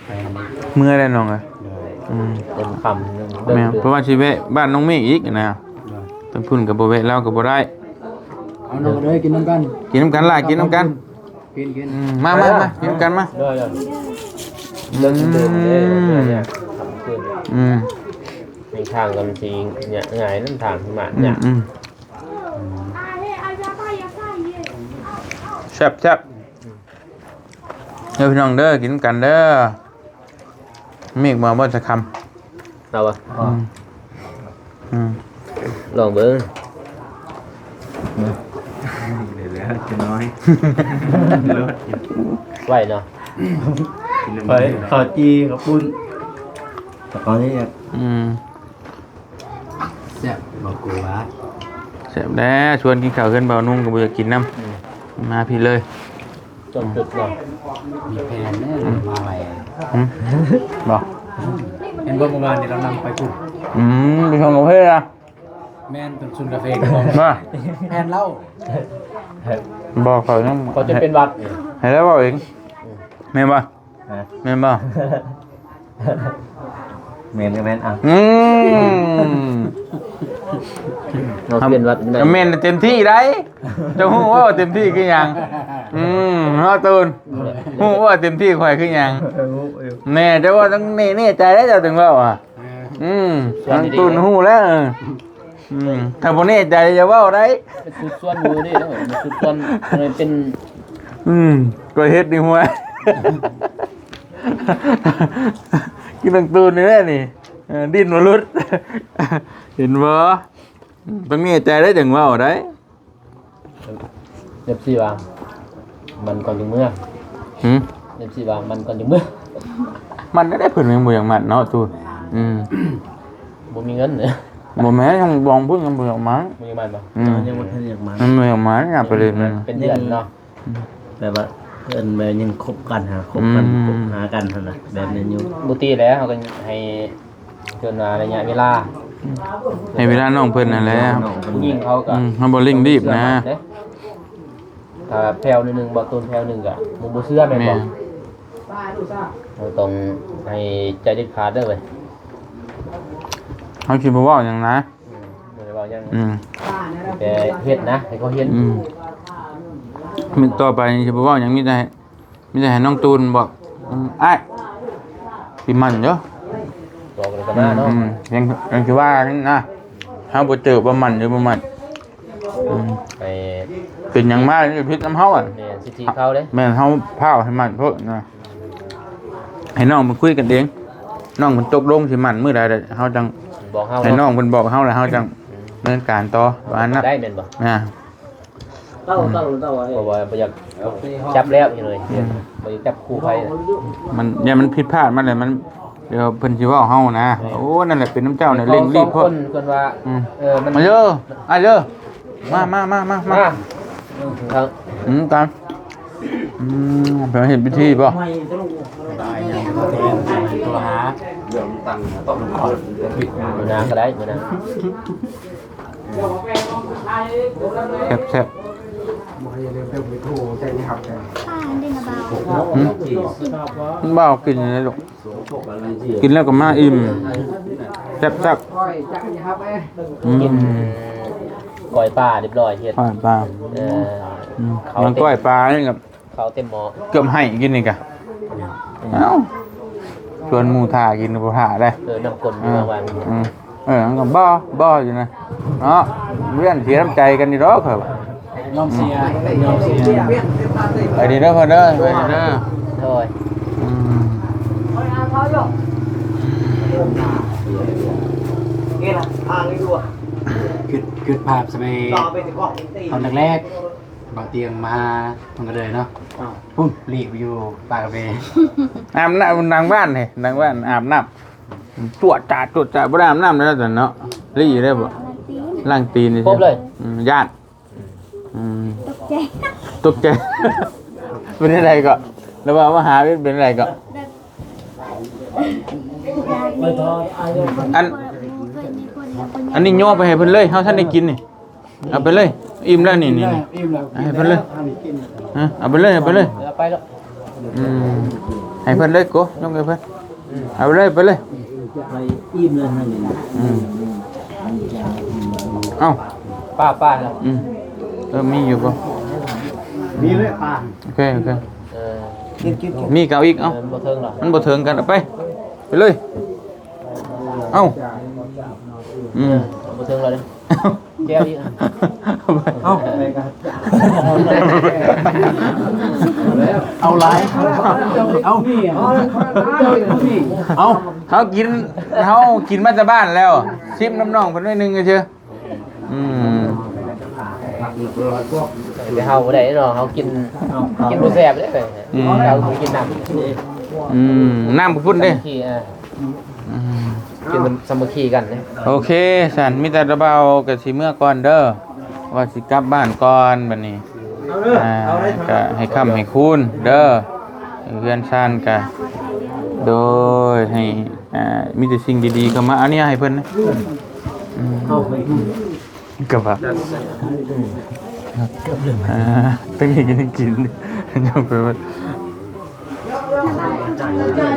ໄປທາງນີ້ ເມືອແລ້ວນ້ອງເອີຍ ໂດຍ ອືມ ເປັນຄ່ຳ ແມ່ນ ເພາະວ່າຊິແວະບ້ານນ້ອງເມກອີກນະ ໂດຍ ທາງພຸ້ນກໍບໍ່ແວະ ລາວກໍບໍ່ໄດ້ ເອົານ້ອງເດີ ກິນນຳກັນ ກິນນຳກັນຫຼາຍ ກິນນຳກັນ ກິນ ກິນ ອືມ ມາ ມາ ມາ ກິນນຳກັນມາ ໂດຍ ໂດຍ ອືມ ເດີ ກິນເດີ ເດີ ເດີ ອືມ ເດີ ທາງກໍມັນຊິງ່າຍ ທາງມາ ອືມ ຍາກ ອືມ ແຊບໆ ເດີພີ່ນ້ອງເດີ ກິນນຳກັນເດີ ມີອີກບໍ່ ບໍ່ຈັກຄຳ ເອົາບໍ່? ອືມ ອືມ ລອງເບິ່ງ ເດຍແລ້ວຈະນ້ອຍ ໄວເນາະ ໄປເຂົ້າຈີ່ເຂົ້າປຸ້ນ ແຕ່ຕອນນີ້ ອືມ ແຊບ ບໍ່ກົວ ແຊ ແຊບແລ້ວ ຊວນກິນເຂົ້າເຮືອນບ່າວນຸ່ງກໍບໍ່ຢາກກິນນຳ ອືມ ມາພີ້ເລີຍ ຈອນຈຸດເນາະ ມີແຜນເດີ ອືມ ມາໄວ ຫຶ ບໍ່ ເຫັນບໍ່ ເມື່ອວານນີ້ລາວນຳໄປພຸ້ນ ອືມ ໄປຊົງກາເຟນະ ແມ່ນ ໄປຊົງກາເຟ ມາ ແຜນລາວ ບໍ່ ຂ້ອຍຍັງ ຂ້ອຍຈົນເປັນຫວັດ ໃຫ້ລາວເວົ້າເອງ ອືມ ແມ່ນບໍ່? ຮະ ແມ່ນບໍ່? ແມ່ນກໍແມ່ນ ອ່ະ ອືມ ເຮົາເປັນຫວັດ ກໍແມ່ນເຕັມທີ່ໄດ໋ ເຈົ້າຮູ້ວ່າເຕັມທີ່ຄືຫຍັງ? ອືມ ເນາະຕູນ ຮູ້ວ່າເຕັມທີ່ຂ້ອຍຄືຫຍັງ? ເອີ ຮູ້ຢູ່ ແນ່ ເຈົ້າວ່າຕ້ອງແນ່ ແນ່ໃຈໄດ໋ ເຈົ້າຈຶ່ງເວົ້າ ອ່ະ ເອີ ອືມ ຊວນດີໆ ນ້ອງຕູນຮູ້ແລ້ວ ເອີ ອືມ ຖ້າບໍ່ແນ່ໃຈຢ່າເວົ້າໄດ໋ ໄປສືບສວນຢູ່ເດ້ ໄປສືບສວນ ເປັນ ອືມ ກໍເຮັດນີ້ຫົວ ກິນນ້ອງຕູນນີ້ແຫຼະນີ້ ເອີ ດີ້ນບໍ່ຫຼຸດ ເຫັນບໍ່? ຕ້ອງແນ່ໃຈໄດ໋ ຈັ່ງເວົ້າໄດ໋ ເອັຟຊີວ່າ ມັນກ່ອນຈຶ່ງເມືອ ຫຶ ເອັຟຊີວ່າ ມັນກ່ອນຈຶ່ງເມືອ ມັນກໍໄດ້ ເພິ່ນຍັງບໍ່ຢາກມັນເນາະຕູນ ອືມ ບໍ່ມີເງິນ ບໍ່ແມ່ນ ທາງບອງພຸ້ນຍັງບໍ່ຢາກມັນ ບໍ່ຢາກມັນບໍ່? ອືມ ຍັງບໍ່ທັນຢາກມັນ ມັນບໍ່ຢາກມັນ ຢ່າໄປເລີຍ ເປັນເດືອນເນາະ ອືມ ແບບວ່າເພິ່ນແບບຍັງຄົບກັນຫາ ຄົບກັນ ອືມ ຄົບຫາກັນຫັ້ນນະ ແບບນັ້ນຢູ່ ບໍ່ຕິແລ້ວ ເຮົາກໍໃຫ້ ເພິ່ນວ່າໄລຍະເວລາ ໃຫ້ເວລານ້ອງເພິ່ນຫັ້ນແຫຼະ ນ້ອງເພິ່ນ ຜູ້ຍິງເຂົາກໍ ອືມ ເຮົາບໍ່ເລັ່ງລີບນະ ເຊື່ອໝັ້ນເດ້ ຖ້າແຜ່ວໜ້ອຍໜຶ່ງ ບໍ່ໂຕນແຜ່ວໜຶ່ງກໍບໍ່ ບໍ່ເຊື່ອແມ່ນບໍ່? ແມ່ນ ເຮົາຕ້ອງໃຫ້ໃຈເດັດຂາດເດີເວີຍ ເຮົາຊິບໍ່ເວົ້າຫຍັງນະ ອືມ ບໍ່ໄດ້ເວົ້າຫຍັງ ອືມ ແຕ່ເຮັດນະ ໃຫ້ເຂົາເຫັນ ອືມ ມື້ຕໍ່ໄປນີ້ຊິບໍ່ເວົ້າຫຍັງ ມີແຕ່ ມີແຕ່ໃຫ້ນ້ອງຕູນບອກ ອືມ ອ້າຍ ຊິໝັ້ນເດີ ບອກແລ້ວກໍມາເນາະ ອືມ ອືມ ຍັງ ຍັງຊິວ່ານະ ເຮົາບໍ່ເຈີວ່າໝັ້ນຫຼືບໍ່ໝັ້ນ ອືມ ໄປ ເປັນຫຍັງມາ ມັນຜິດນຳເຮົາ ແມ່ນ ສິດທິເຂົາເດ້ ແມ່ນ ເຮົາພ້າວໃຫ້ໝັ້ນໂພດນະ ໃຫ້ນ້ອງເພິ່ນຄຸຍກັນເອງ ນ້ອງເພິ່ນຕົກລົງຊິໝັ້ນມື້ໃດ ເຮົາຈັ່ງບອກເຮົາ ໃຫ້ນ້ອງເພິ່ນບອກເຮົາ ແລ້ວເຮົາຈັ່ງ ອືມ ດຳເນີນການຕໍ່ ວ່ານັ້ນນະ ໄດ້ແມ່ນບໍ່? ອ່າ ເຕົ້າ ເຕົ້າ ເຕົ້າ ເພາະວ່າບໍ່ຢາກຈັບແລ້ວຢູ່ເລີຍ ອືມ ບໍ່ຢາກຈັບຄູ່ໄພ ມັນ ຢ້ານມັນຜິດພາດມາແລ້ວ ມັນ ດຽວເພິ່ນຊິເວົ້າເຮົານະ ແມ່ນ ໂອ້ ນັ້ນແຫຼະ ເປັນນຳເຈົ້ານີ້ເລັ່ງລີບໂພດ ເພິ່ນວ່າ ອືມ ເອີ ມັນ ມາເດີ ອ້າຍເດີ ມາ ມາ ມາ ມາ ມາ ອ່າ ອືມ ຕາມ ອືມ ໄປເຮັດພິທີບໍ່? ມື້ໜ້າກໍໄດ້ ມື້ໜ້າ ແຊບໆ ຫຶ ມັນບໍ່ເອົາກິນເລີຍລູກ ກິນແລ້ວກໍມາອີ່ມ ແຊບໆ ອືມ ກິນກ້ອຍປາຮຽບຮ້ອຍ ເຮັດ ກ້ອຍປາ ເອີ ອືມ ມັນກ້ອຍປານີ້ກໍ ເຂົ້າເຕັມໝໍ້ ເກືອບໄຫ້ກິນນີ້ກະ ເອົ້າ ຊວນໝູ່ຖ້າກິນບໍ່ຖ້າເດ້ ເອີ ນ້ຳກົ້ນຢູ່ວ່າ ອືມ ເອີ ມັນກໍບໍ່ ບໍ່ຢູ່ນະເນາະ ວຽນເສຍນ້ຳໃຈກັນຢູ່ດອກເຂົາວ່າ ຍອມເສຍ ຍອມເສຍ ໄປດີເດີເພິ່ນເດີ ໄປດີເດີ ໂດຍ ອືມ ຄິດ ຄິດພາບສະໄໝຕອນແລກໆ ບ່າວຕຽງມາຫາເພິ່ນກໍເລີຍເນາະ ພຸ້ນ ຫຼີກໄປຢູ່ປ່າກາເຟ ອາບນ້ຳ ນາງບ້ານນີ້ ນາງບ້ານອາບນ້ຳ ຈວດຈາດ ຈວດຈາດ ບໍ່ໄດ້ອາບນ້ຳແລ້ວຊັ້ນເນາະ ລີ້ໄດ້ບໍ່ ລ້າງຕີນ ລ້າງຕີນຊື່ໆ ຄົບເລີຍ ອືມ ຢ້ານ ອືມ ຕົກໃຈ ຕົກໃຈ ເປັນຈັ່ງໃດເກາະ ລະວ່າມາຫາເປັນຈັ່ງໃດເກາະ ແບບ ອັນ ອັນນີ້ໂຍນໄປໃຫ້ເພິ່ນເລີຍ ເຮົາທັນໄດ້ກິນນີ້ ເອົາໄປເລີຍ ອີ່ມແລ້ວນີ້ ນີ້ ອີ່ມແລ້ວ ໃຫ້ເພິ່ນເລີຍ ຮະ ເອົາໄປເລີຍ ເອົາໄປເລີຍ ເອົາໄປແລ້ວ ອືມ ໃຫ້ເພິ່ນເລີຍໂກ ຍົກໃຫ້ເພິ່ນ ເອົາໄປເລີຍ ໄປເລີຍ ໄປອີ່ມແລ້ວຫັ້ນນີ້ ອືມ ເອົ້າ ປາ ປາ ອືມ ເອີ ມີຢູ່ບໍ່ ມີເລີຍປາ ໂອເຄ ໂອເຄ ເອີ ມີກໍເອົາອີກ ເອົ້າ ເອີ ມັນບໍ່ເຖິງລະ ມັນບໍ່ເຖິງກັນ ເອົາໄປ ໄປເລີຍ ເອົ້າ ອືມ ເອີ ບໍ່ເຖິງລະເດ້ ແກ້ວອີກ ເອົ້າ ເອົາຫຼາຍ ເອົາ ເອົາ ເຮົາກິນ ເຮົາກິນມາແຕ່ບ້ານແລ້ວ ຊິມນຳນ້ອງເພິ່ນໜ້ອຍໜຶ່ງເຊີ ອືມ ແຕ່ເຮົາບໍ່ໄດ້ເນາະ ເຮົາກິນ ກິນບໍ່ແຊບເດ້ ອືມ ເຮົາກິນນ້ຳ ອືມ ນ້ຳພຸ້ນເດ້ ສາມັກຄີ ເອີ ອືມ ກິນສາມັກຄີກັນເດ້ ໂອເຄ ຊັ້ນ ມີແຕ່ລະບ່າວກໍຊິເມືອກ່ອນເດີ ວ່າຊິກັບບ້ານກ່ອນບັດນີ້ ເອົາເດີ ອ່າ ເອົາໄດ້ ກໍໃຫ້ຄ້ຳໃຫ້ຄູນເດີ ເຮືອນຊານກໍ ໂດຍ ໃຫ້ ອ່າ ມີແຕ່ສິ່ງດີໆເຂົ້າມາ ອັນນີ້ໃຫ້ເພິ່ນນະ ອືມ ເອົາໄປ ກໍວ່າ ອ່າ ເປັນຫຍັງກິນ ຍັງໄປວ່າ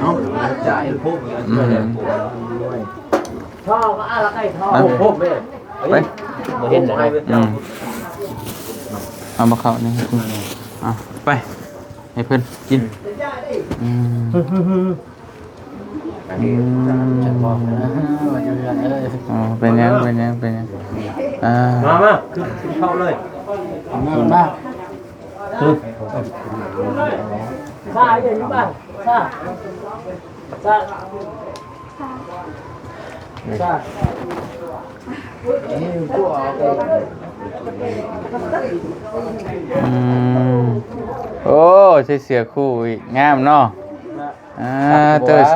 ອືມ ໄປ ບໍ່ເຫັນແລ້ວເນາະ ອືມ ເອົາມາເຂົ້ານີ້ ເອົາໄປ ໃຫ້ເພິ່ນກິນ ອືມ ອືມ ເອີ ເປັນຫຍັງ ເປັນຫຍັງ ເປັນຫຍັງ ອ່າ ມາ ມາ ກິນເຂົ້າເລີຍ ມາ ມາ ຊາ ຊາ ຊາ ຊາ ອືມ ໂອ້ ໃສ່ເສື້ອຄູ່ອີກ ງາມເນາະ ອ່າ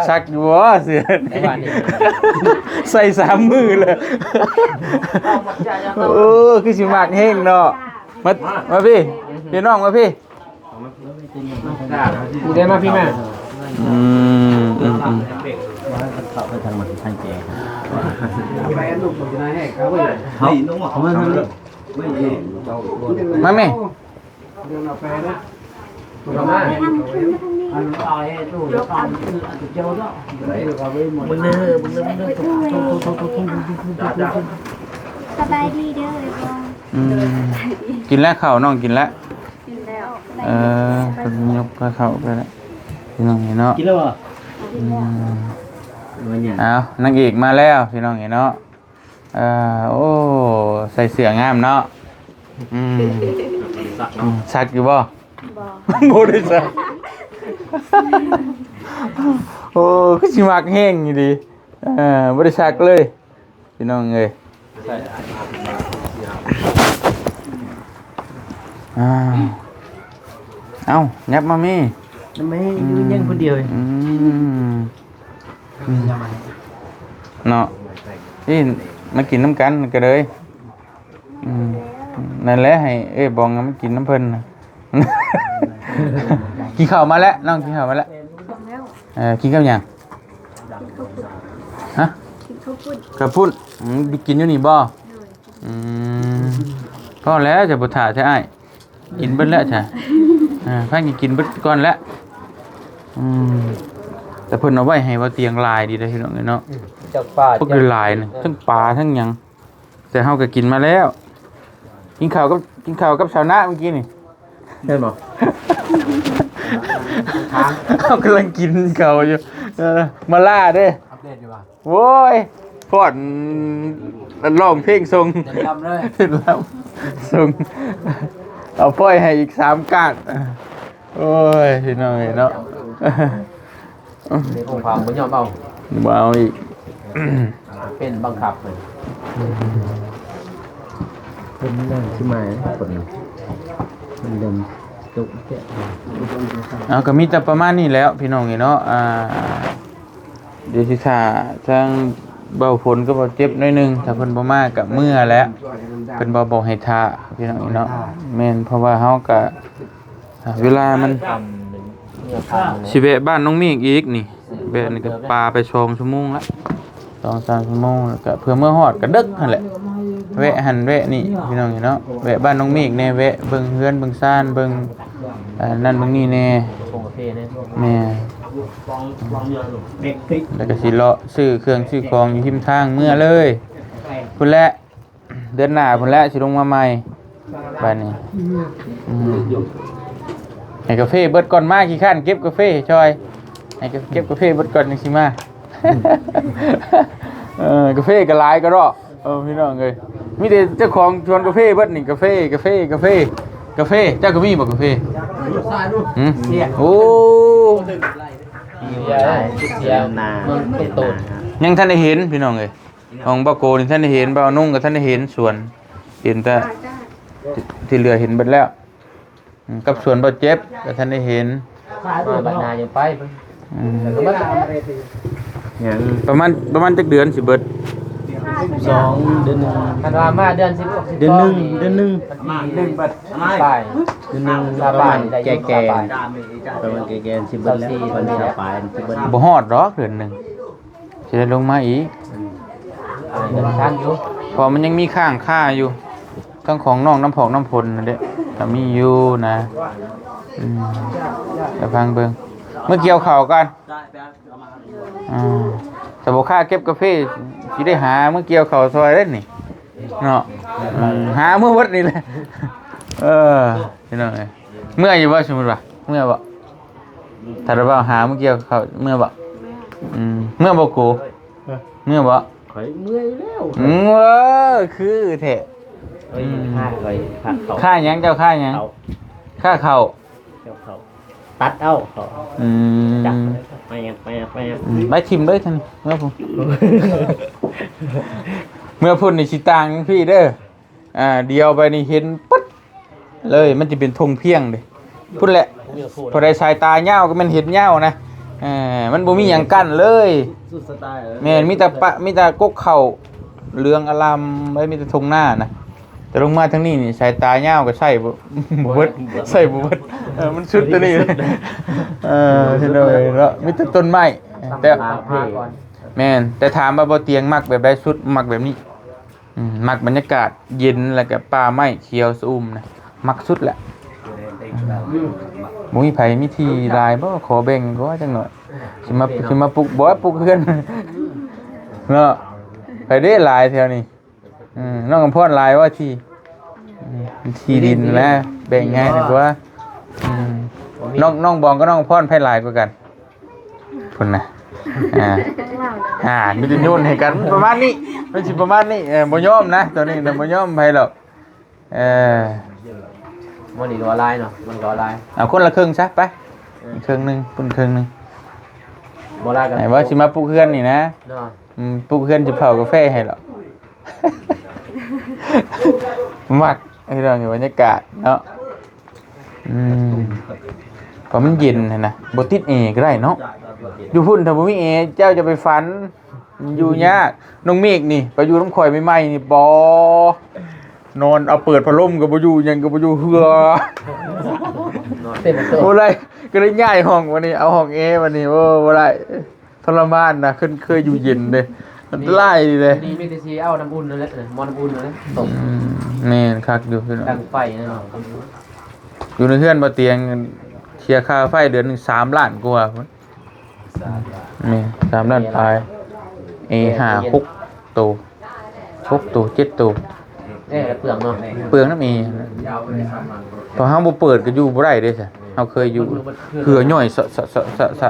ສັກຢູ່ບໍ່? ເສື້ອ ໃສ່ສາມມື້ແລ້ວ ໂອ້ ຄືຊິມັກແຮງເນາະ ມາ ມາພີ່ ພີ່ນ້ອງມາພີ່ ນີ້ເດ້ ມາພີ່ມາ ອືມ ອືມ ອືມ ເຂົ້າໄປທາງມັນທາງແຈ ມາແມ່ ສະບາຍດີເດີ ອືມ ກິນແລ້ວເຂົ້າ ນ້ອງກິນແລ້ວ? ກິນແລ້ວ. ເອີ ເພິ່ນຍົກພາເຂົ້າໄປແລ້ວ ພີ່ນ້ອງເອີຍເນາະ ກິນແລ້ວບໍ່? ອືມ ເອົາ ນາງເອກມາແລ້ວ ພີ່ນ້ອງເອີຍເນາະ ເອີ ໂອ້ ໃສ່ເສື້ອງາມເນາະ ອືມ ອືມ ສັກຢູ່ບໍ່? ບໍ່ ບໍ່ໄດ້ສັກ ໂອ້ ຄືຊິມັກແຮງອີ່ຫຼີ ເອີ ບໍ່ໄດ້ສັກເລີຍ ພີ່ນ້ອງເອີຍ ອ້າວ ເອົ້າ ຫຍັບມາແມ່ ແມ່ຢູ່ຍັງຜູ້ດຽວ ອືມ ອືມ ເນາະ ນີ້ ມາກິນນຳກັນກໍເລີຍ ອືມ ນັ້ນແຫຼະ ໃຫ້ເອື້ອຍບອງມາກິນນຳເພິ່ນນະ ກິນເຂົ້າມາແລ້ວ ນ້ອງກິນເຂົ້າມາແລ້ວ ເອີ ກິນກັບຫຍັງ? ຮະ? ກິນເຂົ້າປຸ້ນ ເຂົ້າປຸ້ນ ອືມ ກິນຢູ່ນີ້ບໍ່? ໂດຍ ອືມ ພໍແລ້ວ ຈະບໍ່ຖ້າແທ້ອ້າຍ ກິນເບິດແລ້ວຊະ ອ່າ ພາກັນກິນເບິດກ່ອນແລ້ວ ອືມ ແຕ່ເພິ່ນເອົາໄວ້ໃຫ້ວ່າຕຽງຫຼາຍດີເດ້ ພີ່ນ້ອງເອີຍເນາະ ຈັກປາ ພວກຫຼາຍໆ ທັງປາ ທັງຫຍັງ ແຕ່ເຮົາກໍກິນມາແລ້ວ ກິນເຂົ້າກັບ ກິນເຂົ້າກັບຊາວນາມື້ກີ້ນີ້ ແມ່ນບໍ່? ເຮົາກຳລັງກິນເຂົ້າຢູ່ ເອີ ມາລາເດ້ ອັບເດດຢູ່ວ່າ ໂອ້ຍ ຟ້ອນ ຮ້ອງເພງສົ່ງ ເຕັ້ນລຳເລີຍ ເຕັ້ນລຳສົ່ງ ເອົາປ້ອຍໃຫ້ອີກສາມກາດ ໂອ້ຍ ພີ່ນ້ອງເອີຍເນາະ ໃນຂໍ້ຄວາມບໍ່ຍອມເອົາ ບໍ່ເອົາອີກ ເປັນບັງຄັບເລີຍ ເປັນເລື່ອງທີ່ໝາຍຄົນ ເປັນເລື່ອງ ເອົາ ກໍມີແຕ່ປະມານນີ້ແຫຼະ ພີ່ນ້ອງເອີຍເນາະ ອ່າ ດຽວຊິຖ້າທາງເບົາຝົນກັບເບົາເຈັບໜ້ອຍໜຶ່ງ ຖ້າເພິ່ນບໍ່ມາກໍເມືອແຫຼະ ເພິ່ນບໍ່ບອກໃຫ້ຖ້າ ພີ່ນ້ອງເນາະ ແມ່ນ ເພາະວ່າເຮົາກໍ ເວລາມັນ ຊິແວະບ້ານນ້ອງເມກອີກນີ້ ແວະນີ້ກໍປາໄປສອງຊົ່ວໂມງລະ ສອງສາມຊົ່ວໂມງ ແລ້ວກໍເພື່ອເມືອຮອດກໍເດິກຫັ້ນແຫຼະ ແວະຫັ້ນແວະນີ້ ພີ່ນ້ອງເນາະ ແວະບ້ານນ້ອງເມກແດ່ ແວະເບິ່ງເຮືອນເບິ່ງຊານ ເບິ່ງ ອ່າ ນັ້ນເບິ່ງນີ້ແດ່ ແມ່ນ ແລ້ວກໍຊິເລາະຊື້ເຄື່ອງຊື້ຂອງຢູ່ຮິມທາງເມືອເລີຍ ພຸ້ນແຫຼະ ເດືອນໜ້າພຸ້ນແຫຼະ ຊິລົງມາໃໝ່ ບາດນີ້ ອືມ ໃຫ້ກາເຟເບິດກ່ອນ ມາຂີ້ຄ້ານເກັບກາເຟຊ່ອຍ ໃຫ້ເກັບກາເຟເບິດກ່ອນ ຈັ່ງຊິມາ ເອີ ກາເຟກໍຫຼາຍກະດອກ ເອີ ພີ່ນ້ອງເອີຍ ມີແຕ່ເຈົ້າຂອງສວນກາເຟເບິດນີ້ ກາເຟ ກາເຟ ກາເຟ ກາເຟ ເຈົ້າກໍມີບໍ່ກາເຟ? ຫື? ໂອ້ ເສຍ ເສຍ ມັນເປັນໂຕນ ຍັງທັນໄດ້ເຫັນ ພີ່ນ້ອງເອີຍ ຂອງບ່າວໂກນີ້ທັນໄດ້ເຫັນ ບ່າວນຸ່ງກໍທັນໄດ້ເຫັນສວນ ເຫັນແຕ່ ທີ່ເຫຼືອເຫັນເບິດແລ້ວ ອືມ ກັບສວນບ່າວເຈັບກໍທັນໄດ້ເຫັນ ມາບັດໜ້າຍັງໄປ ອືມ ຍັງ ປະມານ ປະມານຈັກເດືອນຊິເບິດ? ສອງ ເດືອນໜຶ່ງ ຄັນວ່າມາເດືອນສິບ ເດືອນໜຶ່ງ ເດືອນໜຶ່ງ ວັນທີໜຶ່ງປາຍ ເດືອນໜຶ່ງ ປະມານແກ່ໆ ປະມານແກ່ໆ ຊິເບິດແລ້ວ ວັນທີປາຍ ຊິເບິດ ບໍ່ຮອດດອກເດືອນໜຶ່ງ ຊິໄດ້ລົງມາອີກ ເດີນທາງຢູ່ ເພາະມັນຍັງມີຄ້າງຄາຢູ່ ທັງຂອງນ້ອງນ້ຳພອກນ້ຳຝົນນັ້ນເດ້ ກໍມີຢູ່ນະ ອືມ ໄປຟັງເບິ່ງ ເມືອກ່ຽວເຂົ້າກ່ອນ ອ່າ ຖ້າບໍ່ຄ້າເກັບກາເຟ ຊິໄດ້ຫາເມືອກ່ຽວເຂົ້າຊ່ອຍເດ້ນີ້ ເນາະ ອືມ ຫາເມືອເບິດນີ້ແຫຼະ ເອີ ພີ່ນ້ອງເອີຍ ເມືອຢູ່ບໍ່ ສົມມຸດວ່າ ເມືອບໍ່? ຖ້າລະເວົ້າຫາເມື່ອກີ້ເຂົາເມື່ອບໍ່? ອືມ ເມື່ອບໍ່ກູ? ເອີ ເມື່ອບໍ່? ຂ້ອຍເມື່ອຍແລ້ວ ອືມ ເອີ ຄືແທ້ ຂ້ອຍ ອືມ ຂ້າຂ້ອຍ ຂ້າເຂົ້າ ຂ້າຫຍັງ? ເຈົ້າຂ້າຫຍັງ? ເຂົ້າ ຂ້າເຂົ້າ ເຈົ້າເຂົ້າ ຕັດເອົາເຂົ້າ ອືມ ຈັບ ໄປ ໄປ ໄປ ອືມ ໄປຖິ້ມເລີຍທ່ານ ເມື່ອພຸ້ນ ເມື່ອພຸ້ນນີ້ຊິຕ່າງຈັ່ງຊີ້ເດີ. ອ່າ ດຽວໄປນີ້ເຫັນປຶດເລີຍ ມັນຈະເປັນທົ່ງພຽງເດ້ ພຸ້ນແຫຼະ ຜູ້ໃດສາຍຕາຍາວກໍແມ່ນເຫັນຍາວນະ ເອີ ມັນບໍ່ມີຫຍັງກັ້ນເລີຍ ສຸດສະຕາຍ ເອີ ແມ່ນ ມີແຕ່ປະ ມີແຕ່ກົກເຂົ້າເຫຼືອງອາລາມເລີຍ ມີແຕ່ທົ່ງນານະ ແຕ່ລົງມາທາງນີ້ນີ້ ສາຍຕາຍາວກໍໃຊ້ບໍ່ ບໍ່ເບິດ ໃຊ້ບໍ່ເບິດ ເອີ ມັນສຸດຕົວນີ້ ເອີ ເຫັນເລີຍເນາະ ມີແຕ່ຕົ້ນໄມ້ ແຕ່ ແມ່ນ ແຕ່ຖາມວ່າບໍ່ຕຽງມັກແບບໃດສຸດ? ມັກແບບນີ້. ອືມ ມັກບັນຍາກາດເຢັນ ແລ້ວກະປ່າໄມ້ຂຽວຊະອຸ່ມນະ ມັກສຸດແຫຼະ. ອືມ ບໍ່ມີໃຜມີທີ່ຫຼາຍບໍ່? ຂໍແບ່ງກໍວ່າຈັກໜ້ອຍ ຊິມາ ຊິມາປຸກ ບໍ່ ປຸກເຮືອນເນາະ. ໃຜເດ້ຫຼາຍແຖວນີ້? ອືມ ນ້ອງອຳພອນຫຼາຍວ່າທີ່ ອືມ ທີ່ດິນນະ ແບ່ງງ່າຍດີກວ່າ. ອືມ ນ້ອງ ນ້ອງບອງກັບນ້ອງອຳພອນໃຜຫຼາຍກວ່າກັນ? ພຸ້ນນະ ອ່າ ອ່າ ມີແຕ່ໂຍນໃຫ້ກັນ ປະມານນີ້ ມັນຊິປະມານນີ້ ເອີ ບໍ່ຍອມນະ ຕອນນີ້ນະ ບໍ່ຍອມໃຜດອກ ເອີ ມື້ນີ້ກໍວ່າຫຼາຍເນາະ ມັນກໍວ່າຫຼາຍ ເອົາຄົນລະເຄິ່ງຊະ ໄປ ເອີ ເຄິ່ງໜຶ່ງ ປຸ້ນເຄິ່ງໜຶ່ງ ບໍ່ຫຼາຍກໍ ໃຫ້ວ່າຊິມາປຸກເຮືອນນີ້ນະ ເນາະ ອືມ ປຸກເຮືອນຊິເຜົາກາແຟໃຫ້ດອກ ມັກ ເຮັດໃຫ້ບັນຍາກາດເນາະ. ອືມ ເພາະມັນເຢັນຫັ້ນນະ ບໍ່ຕິດແອກໍໄດ້ເນາະ. ຢູ່ພຸ້ນຖ້າບໍ່ມີແອ ເຈົ້າຈະໄປຝັນ ຢູ່ຍາກ. ນ້ອງເມກນີ້ ໄປຢູ່ນຳຂ້ອຍໃໝ່ໆນີ້ ປໍ ນອນ ເອົາເປີດພັດລົມກໍບໍ່ຢູ່ ຫຍັງກໍບໍ່ຢູ່ ເຫື່ອ ບໍ່ໄດ້ ກໍໄດ້ຍ້າຍຫ້ອງບັດນີ້ ເອົາຫ້ອງແອບັດນີ້ ໂອ້ ບໍ່ໄດ້. ທໍລະມານນະ ເຄີຍ ເຄີຍຢູ່ເຢັນເດ້ ອັນຕະລາຍເດ້. ນີ້ມີແຕ່ຊິເອົານ້ຳອຸ່ນນັ້ນແຫຼະ ໝໍ້ນ້ຳອຸ່ນນັ້ນແຫຼະ ຕົ້ມ ອືມ ແມ່ນ ຄັກຢູ່ ດັງໄຟແນ່ນອນ. ຢູ່ໃນເຮືອນບໍ່ຕຽງ ເສຍຄ່າໄຟເດືອນໜຶ່ງສາມລ້ານກວ່າພຸ້ນ ແມ່ນ ສາມລ້ານປາຍ ເອ ຫ້າ ຫົກໂຕ ຫົກໂຕ ເຈັດໂຕ. ແອກໍເປືອງເນາະ ເປືອງນຳແອ ເພາະເຮົາບໍ່ເປີດກໍຢູ່ບໍ່ໄດ້ເດ້ ເຮົາເຄີຍຢູ່ ເຫື່ອຍ້ອຍສະ ສະ ສະ ສະ ສະ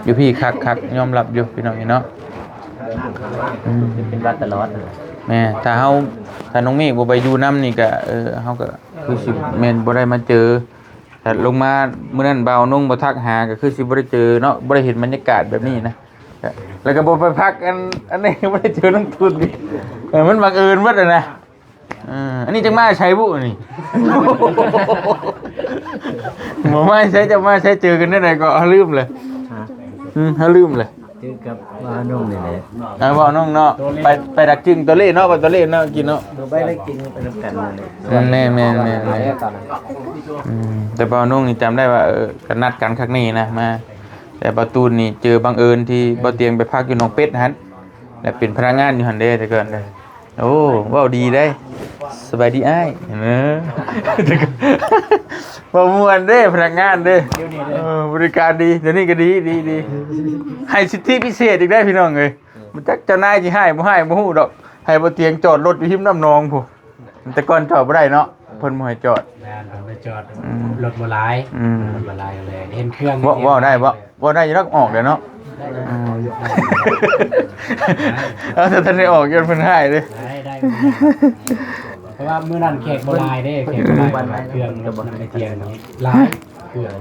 ຢູ່ພີ້ຄັກໆ ຍອມຮັບຢູ່ພີ່ນ້ອງເນາະ. ອືມ ເປັນຫວັດຕະຫຼອດ ແມ່ນ ຖ້າເຮົາ ຖ້ານ້ອງເມກບໍ່ໄປຢູ່ນຳນີ້ກໍ ເອີ ເຮົາກໍຄືຊິແມ່ນບໍ່ໄດ້ມາເຈີ ຖ້າລົງມາມື້ນັ້ນບ່າວນົງບໍ່ທັກຫາ ກໍຄືຊິບໍ່ໄດ້ເຈີເນາະ ບໍ່ໄດ້ເຫັນບັນຍາກາດແບບນີ້ນະ. ແລ້ວກໍບໍ່ໄປພັກ ອັນ ອັນນີ້ບໍ່ໄດ້ເຈີນ້ອງຕຸ່ນອີກ ເອີ ມັນບັງເອີນເບິດຫັ້ນນະ. ເອີ ອັນນີ້ຈັກມາໃສບຸນີ້ ບໍ່ມາໃສ ຈັກມາໃສ ເຈີກັນແນວໃດກໍ ເຮົາລືມເລີຍ ຮະ ອືມ ເຮົາລືມເລີຍ. ຈື່ກັບວ່ານ້ອງນີ້ແຫຼະ ອ່າ ວ່ານ້ອງເນາະ ໄປ ໄປດັກຈຶງຕົວເລກເນາະ ໄປຕົວເລກເນາະ ກິນເນາະ ໄປດັກຈຶງໄປນຳກັນນັ້ນແຫຼະ. ອືມ ແມ່ນໆໆໆ ອືມ ແຕ່ບ່າວນົງນີ້ຈຳໄດ້ວ່າ ເອີ ກໍນັດກັນຄັກນີ້ນະ ມາ ແຕ່ບ່າວຕູນນີ້ເຈີບັງເອີນທີ່ບ່າວຕຽງໄປພັກຢູ່ໜອງເປັດຫັ້ນ ແລະເປັນພະນັກງານຢູ່ຫັ້ນເດ້ ແຕ່ກ່ອນເດ້. ໂອ້ ເວົ້າດີເດ້ ສະບາຍດີອ້າຍ ເອີ ເວົ້າມ່ວນເດ້ ພະນັກງານເດ້ ເອີ ບໍລິການດີ ດຽວນີ້ກໍດີ ດີ ດີ ໃຫ້ສິດທິພິເສດອີກເດ້ພີ່ນ້ອງເອີຍ. ບໍ່ຈັກເຈົ້ານາຍຊິຮ້າຍບໍ່ຮ້າຍບໍ່ຮູ້ດອກ ໃຫ້ບ່າວຕຽງຈອດລົດຢູ່ຮິມນ້ຳໜອງພຸ້ນ. ແຕ່ກ່ອນຈອດບໍ່ໄດ້ເນາະ ເພິ່ນບໍ່ໃຫ້ຈອດ ແມ່ນ ເພິ່ນບໍ່ໃຫ້ຈອດ ອືມ ລົດບໍ່ຫຼາຍ ອືມ ລົດບໍ່ຫຼາຍກໍເລີຍເຫັນເຄື່ອງ ເວົ້າ ເວົ້າໄດ້ບໍ່? ເວົ້າໄດ້ຢູ່ດອກ ອອກແລ້ວເນາະ ອືມ ເອົາ ແຕ່ທັນໄດ້ອອກ ຢ້ານເພິ່ນຮ້າຍເດ້ ໄດ້ ໄດ້ ເພາະວ່າມື້ນັ້ນແຂກບໍ່ຫຼາຍເດ້ ແຂກບໍ່ຫຼາຍ ເຄື່ອງລົດນຳໄປທ່ຽວນີ້ຫຼາຍ ເຄື່ອງ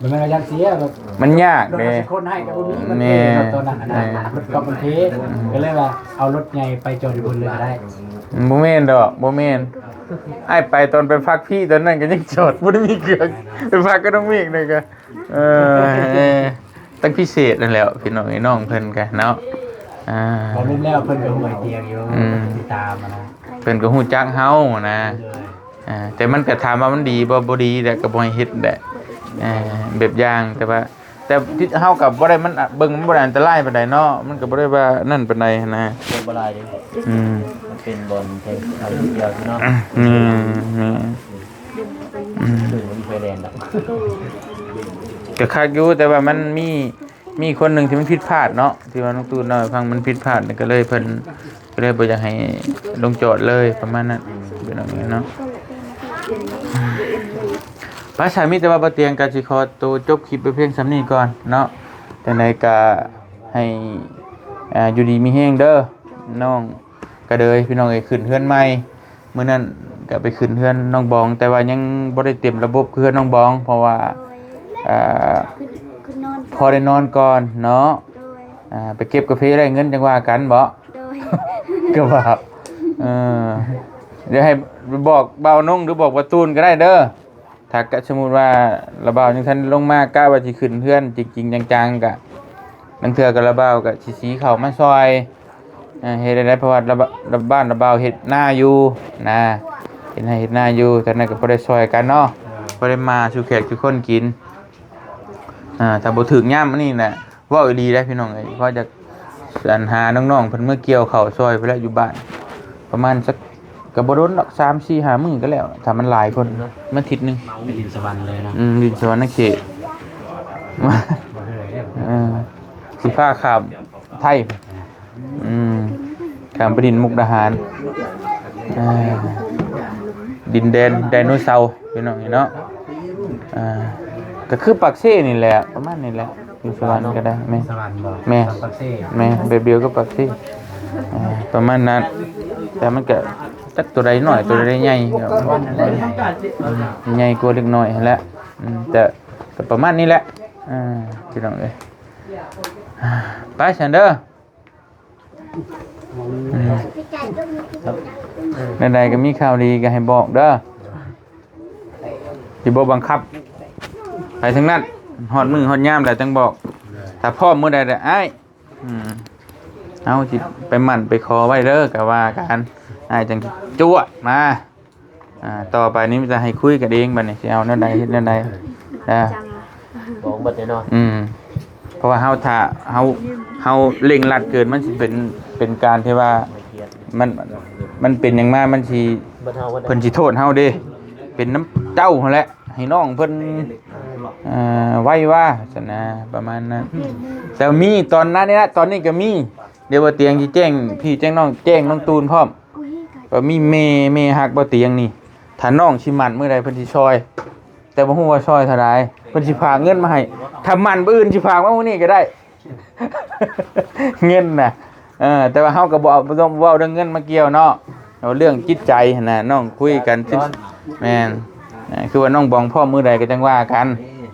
ບໍ່ແມ່ນວ່າຢ້ານເສຍ ແບບ ມັນຍາກເດ້ ລົດເຮົາຊິຂົນໃຫ້ກໍບໍ່ມີ ແມ່ນ ຕອນນັ້ນນະ ແມ່ນ ລົດກອບມັນເພ ອືມ ກໍເລີຍວ່າເອົາລົດໃຫຍ່ໄປຈອດຢູ່ພຸ້ນເລີຍກໍໄດ້ ບໍ່ແມ່ນດອກ ບໍ່ແມ່ນ ອ້າຍໄປຕອນໄປພັກພີ້ ຕອນນັ້ນກໍຍັງຈອດ ບໍ່ໄດ້ມີເຄື່ອງ ໄປພັກກັບນ້ອງເມກນີ້ກໍ ເອີ ເອີ ຕັ້ງພິເສດນັ້ນແຫຼະ ພີ່ນ້ອງເອີຍ ນ້ອງເພິ່ນກະເນາະ ອ່າ ເວົ້າລົມແລ້ວເພິ່ນກໍຮູ້ໄອເດຍຢູ່ ອືມ ຕິດຕາມນະ ເພິ່ນກໍຮູ້ຈັກເຮົານະ ໂດຍ ອ່າ ແຕ່ມັນກໍຖາມວ່າມັນດີບໍ່ ບໍ່ດີແຫຼະ ກໍບໍ່ໃຫ້ເຮັດແຫຼະ ອ່າ ແບບຢ່າງ ແຕ່ວ່າ ແຕ່ທີ່ເຮົາກໍບໍ່ໄດ້ ມັນ ເບິ່ງມັນບໍ່ໄດ້ອັນຕະລາຍປານໃດເນາະ ມັນກໍບໍ່ໄດ້ວ່ານັ້ນປານໃດຫັ້ນນະ ເຈັບບໍ່ຫຼາຍເດ້ ອືມ ມັນເປັນບ່ອນທີ່ທາງດຽວເນາະ ແມ່ນ ແມ່ນ ອືມ ເປັນໄຟແດງດອກ ກໍຄັກຢູ່ ແຕ່ວ່າມັນມີ ມີຄົນໜຶ່ງທີ່ມັນຜິດພາດເນາະ ທີ່ວ່ານ້ອງຕູນເລົ່າໃຫ້ຟັງ ມັນຜິດພາດ ກໍເລີຍເພິ່ນ ກໍເລີຍບໍ່ຢາກໃຫ້ລົງຈອດເລີຍ ປະມານນັ້ນ ເປັນແນວນີ້ເນາະ ພາສາມີແຕ່ວ່າບໍ່ຕຽງກໍຊິຂໍໂຕຈົບຄລິບໄປພຽງສ່ຳນີ້ກ່ອນເນາະ ຈັ່ງໃດກໍໃຫ້ ອ່າ ຢູ່ດີມີແຮງເດີ ນ້ອງກະເດີຍ ພີ່ນ້ອງເອີຍ ຂຶ້ນເຮືອນໃໝ່ ມື້ນັ້ນກໍໄປຂຶ້ນເຮືອນນ້ອງບອງ ແຕ່ວ່າຍັງບໍ່ໄດ້ເຕັມລະບົບຄືເຮືອນນ້ອງບອງ ເພາະວ່າ ໂດຍ ອ່າ ຂຶ້ນ ຂຶ້ນນອນ ພໍໄດ້ນອນກ່ອນເນາະ ໂດຍ ອ່າ ໄປເກັບກາເຟໄດ້ເງິນຈັ່ງວ່າກັນບໍ? ໂດຍ ກໍວ່າ ເອີ ດຽວໃຫ້ບອກບ່າວນົງ ຫຼືບອກບ່າວຕູນກໍໄດ້ເດີ ຖ້າກະສົມມຸດວ່າລາວບ່າວຍັງທັນລົງມາ ກະວ່າຊິຂຶ້ນເຮືອນຈິງໆ ຈັງໆ ກະ ລາງເທື່ອກໍລາວບ່າວກໍຊິ ຊິເຂົ້າມາຊ່ອຍ ເຮັດໃດ ເພາະວ່າລາວ ລາວ ບ້ານລາວບ່າວເຮັດນາຢູ່ນາ ເຮັດໄຮ່ເຮັດນາຢູ່ ທາງນັ້ນກໍພໍໄດ້ຊ່ອຍກັນເນາະ ພໍໄດ້ມາສູ່ແຂກສູ່ຄົນກິນ ອ່າ ຖ້າບໍ່ຖືກຍາມອັນນີ້ນະ ເວົ້າອີ່ຫຼີເດ້ພີ່ນ້ອງເອີຍ ເພາະຢາກ ອັນ ຫານ້ອງໆເພິ່ນເມືອກ່ຽວເຂົ້າຊ່ອຍພຸ້ນແຫຼະ ຢູ່ບ້ານ ປະມານສັກ ກໍບໍ່ດົນດອກ ສາມສີ່ຫ້າມື້ກໍແລ້ວ ຖ້າມັນຫຼາຍຄົນ ມາທິດໜຶ່ງ ໄປດິນສະຫວັນເລີຍເນາະ ອືມ ດິນສະຫວັນນະເຂດ ເອີ ຊິພາຂ້າມໄທ ອືມ ຂ້າມໄປດິນມຸກດາຫານ ເອີ ດິນແດນໄດໂນເສົາ ພີ່ນ້ອງເອີຍເນາະ ເອີ ກໍຄືປາກເຊນີ້ແຫຼະ ປະມານນີ້ແຫຼະ ຢູ່ສະຫວັນກໍໄດ້ ແມ່ນ ສະຫວັນບໍ່ ແມ່ນ ສະຫວັນປາກເຊ ແມ່ນ ແບບດຽວກັບປາກເຊ ເອີ ປະມານນັ້ນ ແຕ່ມັນກໍຈັກຕົວໃດນ້ອຍ ຕົວໃດໃຫຍ່ ສະຫວັນນັ້ນແຫຼະ ໃຫຍ່ກວ່າເລັກນ້ອຍຫັ້ນແຫຼະ ອືມ ແຕ່ກໍປະມານນີ້ແຫຼະ ເອີ ພີ່ນ້ອງເອີຍ ໄປຊັ້ນເດີ ອືມ ແນວໃດກໍມີຂ່າວດີກໍໃຫ້ບອກເດີ ຊິບໍ່ບັງຄັບໃຜທັງນັ້ນ ຮອດມື້ຮອດຍາມແລ້ວຈັ່ງບອກ ຖ້າພ້ອມມື້ໃດແລ້ວອ້າຍ ອືມ ເຮົາຊິໄປໝັ້ນໄປຂໍໄວ້ເດີ ກໍວ່າກັນ ອ້າຍຈັ່ງຈວດມາ ອ່າ ຕໍ່ໄປນີ້ມີແຕ່ໃຫ້ຄຸຍກັນເອງ ບັດນີ້ຊິເອົາແນວໃດເຮັດແນວໃດ ອ່າ ບອກໝົດເລີຍເນາະ ອືມ ເພາະວ່າເຮົາຖ້າເຮົາ ເຮົາເລັ່ງລັດເກີນ ມັນຊິເປັນ ເປັນການທີ່ວ່າ ມັນ ມັນເປັນຫຍັງມາ ມັນຊິ ເພິ່ນຊິໂທດເຮົາເດ້ ເປັນນຳເຈົ້າຫັ້ນແຫຼະ ໃຫ້ນ້ອງເພິ່ນ ເອີ ໄວວາຊັ້ນນະ ປະມານນັ້ນ ແຕ່ມີຕອນນັ້ນນີ້ນະ ຕອນນີ້ກໍມີ ດຽວບໍ່ຕຽງຊິແຈ້ງພີ່ແຈ້ງນ້ອງ ແຈ້ງນ້ອງຕູນພ້ອມ ກໍມີແມ່ ແມ່ຮັກບໍ່ຕຽງນີ້ ຖ້ານ້ອງຊິໝັ້ນມື້ໃດເພິ່ນຊິຊ່ອຍ ແຕ່ບໍ່ຮູ້ວ່າຊ່ອຍເທົ່າໃດ ເພິ່ນຊິຝາກເງິນມາໃຫ້ ຖ້າໝັ້ນມື້ອື່ນຊິຝາກມາມື້ນີ້ກໍໄດ້ ເງິນນະ ເອີ ແຕ່ວ່າເຮົາກໍບໍ່ເອົາ ບໍ່ຕ້ອງເວົ້າເລື່ອງເງິນມາກ່ຽວເນາະ ເອົາເລື່ອງຈິດໃຈຫັ້ນນະ ນ້ອງຄຸຍກັນ ແມ່ນ ເອີ ຄືວ່ານ້ອງບອງພ້ອມມື້ໃດກໍຈັ່ງວ່າກັນ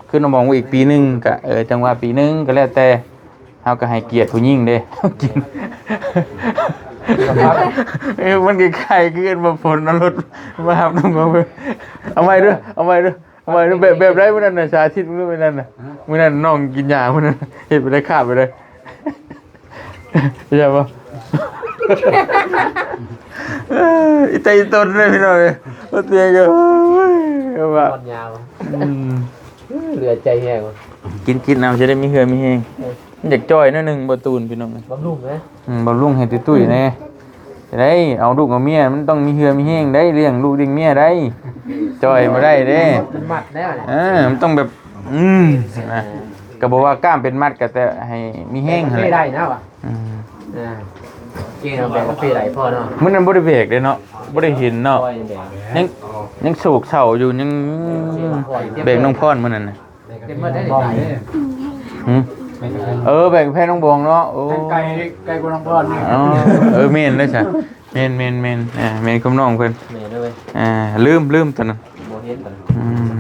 ຄືນ້ອງບອງວ່າອີກປີໜຶ່ງກໍ ເອີ ຈັ່ງວ່າປີໜຶ່ງກໍແລ້ວແຕ່ ເຮົາກໍໃຫ້ກຽດຜູ້ຍິງເດ້ ກິນ ເອີ ມັນຄ້າຍໆຄືກັນວ່າຝົນເອົາລົດມາຮັບນ້ອງເພິ່ນ ເອົາໃໝ່ເດີ ເອົາໃໝ່ເດີ ເອົາໃໝ່ເດີ ແບບ ແບບໃດມື້ນັ້ນນະ ສາທິດມື້ນັ້ນນະ ມື້ນັ້ນນ້ອງກິນຢາມື້ນັ້ນ ເຮັດໄປໄດ້ຄາບໄປເລີຍ ເຫັນບໍ່ ອີ່ຕາອີ່ຕົນເດ້ພີ່ນ້ອງເອີຍ ບໍ່ເຕີຍກໍ ໂອ້ຍ ວ່າ ຍາວ ອືມ ເຫຼືອໃຈແຮງ ກິນໆ ເອົາ ຈະໄດ້ມີເຫື່ອມີແຮງ ເອີ ມັນຢາກຈ່ອຍໜ້ອຍໜຶ່ງ ບໍ່ຕູນ ພີ່ນ້ອງເອີຍ ບຳລຸງເດ້ ອືມ ບຳລຸງໃຫ້ຕຸ້ຍໆແດ່ ຈະໄດ້ເອົາລູກເອົາເມຍ ມັນຕ້ອງມີເຫື່ອມີແຮງໄດ໋ ລ້ຽງລູກລ້ຽງເມຍໄດ໋ ຈ່ອຍບໍ່ໄດ້ເດ້ ມັນມັດແລ້ວ ເອີ ມັນຕ້ອງແບບ ອືມ ນະ ກໍບໍ່ວ່າກ້າມເປັນມັດ ກໍແຕ່ໃຫ້ມີແຮງຫັ້ນແຫຼະ ໄດ້ນະວ່າ ອືມ ເອີ ເກັ່ງເອົາແບກກາເຟໄດ້ພໍເນາະ ມື້ນັ້ນບໍ່ໄດ້ແບກເດ້ເນາະ ບໍ່ໄດ້ເຫັນເນາະ ຍັງ ຍັງໂສກເສົ້າຢູ່ ຍັງແບກນ້ອງພອນມື້ນັ້ນນະ ເຕັມໝົດໄດ້ນີ້ ຫືມ ເອີ ແບກແພນ້ອງບອງເນາະ ໂອ້ ໄກ ໄກກວ່ານ້ອງພອນນີ້ ອໍ ເອີ ແມ່ນເລີຍຊະ ແມ່ນໆໆ ອ່າ ແມ່ນຄວາມນ້ອງເພິ່ນ ແມ່ນເລີຍ ອ່າ ລືມ ລືມຕອນນັ້ນ ບໍ່ເຫັນຕອນນັ້ນ ອືມ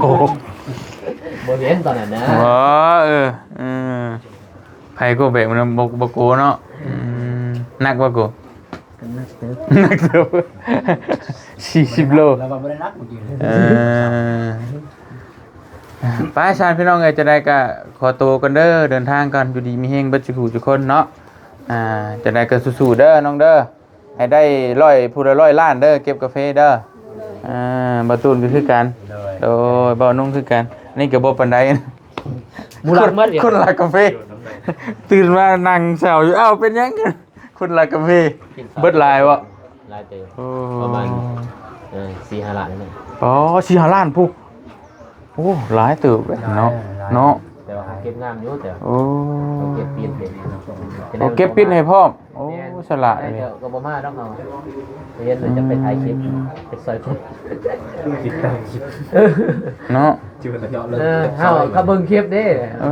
ໂອ້ ບໍ່ເຫັນຕອນນັ້ນນະ ບໍ່ ເອີ ເອີ ໃຜກໍແບກມັນບໍ່ ບໍ່ໂກເນາະ ອືມ ໜັກບໍ່ໂກ ກໍໜັກເຕີບ ໜັກເຕີບ ສີ່ສິບໂລ ແລ້ວວ່າບໍ່ໄດ້ໜັກເມື່ອກີ້ ເອີ ໄປຊະພີ່ນ້ອງເອີຍ ຈັ່ງໃດກໍຂໍໂຕກ່ອນເດີ ເດີນທາງກ່ອນ ຢູ່ດີມີແຮງເບິດສູ່ຜູ້ສູ່ຄົນເນາະ. ອ່າ ຈັ່ງໃດກໍສູ້ໆເດີນ້ອງເດີ ໃຫ້ໄດ້ຮ້ອຍ ຜູ້ລະຮ້ອຍລ້ານເດີ ເກັບກາເຟເດີ. ອ່າ ບ່າວຕູນກໍຄືກັນ ໂດຍ ໂດຍ ບ່າວນຸ່ງຄືກັນ ອັນນີ້ກໍບໍ່ປານໃດ ບໍ່ລັກໝົດ ຄົນລັກກາເຟ ຕື່ນມານັ່ງເຊົາຢູ່ ອ້າວ ເປັນຫຍັງ? ຄົນລັກກາເຟ ເບິດຫຼາຍບໍ່? ຫຼາຍເຕີບ ໂອ້ ປະມານ ເອີ ສີ່ຫ້າລ້ານນີ້ແຫຼະ. ອໍ ສີ່ຫ້າລ້ານພຸ້ນ ໂອ້ ຫຼາຍເຕີບເດເນາະ ຫຼາຍ ເນາະ ແຕ່ວ່າເຮົາເກັບງາມຢູ່ ແຕ່ ໂອ້ ເຮົາເກັບປິດເດ ໂອ້ ເກັບປິດໃຫ້ພ້ອມ. ໂອ້ ແມ່ນ ສະຫຼາດເລີຍ ກໍ ກໍບໍ່ມາດອກເຮົາ ເຫັນແລ້ວຈະໄປຖ່າຍຄລິບ ອືມ ໄປຊ່ອຍຄົນ ຕິດຕາມຄລິບ ເນາະ ເອີ ເຮົາກໍເບິ່ງຄລິບເດ້ ເອີ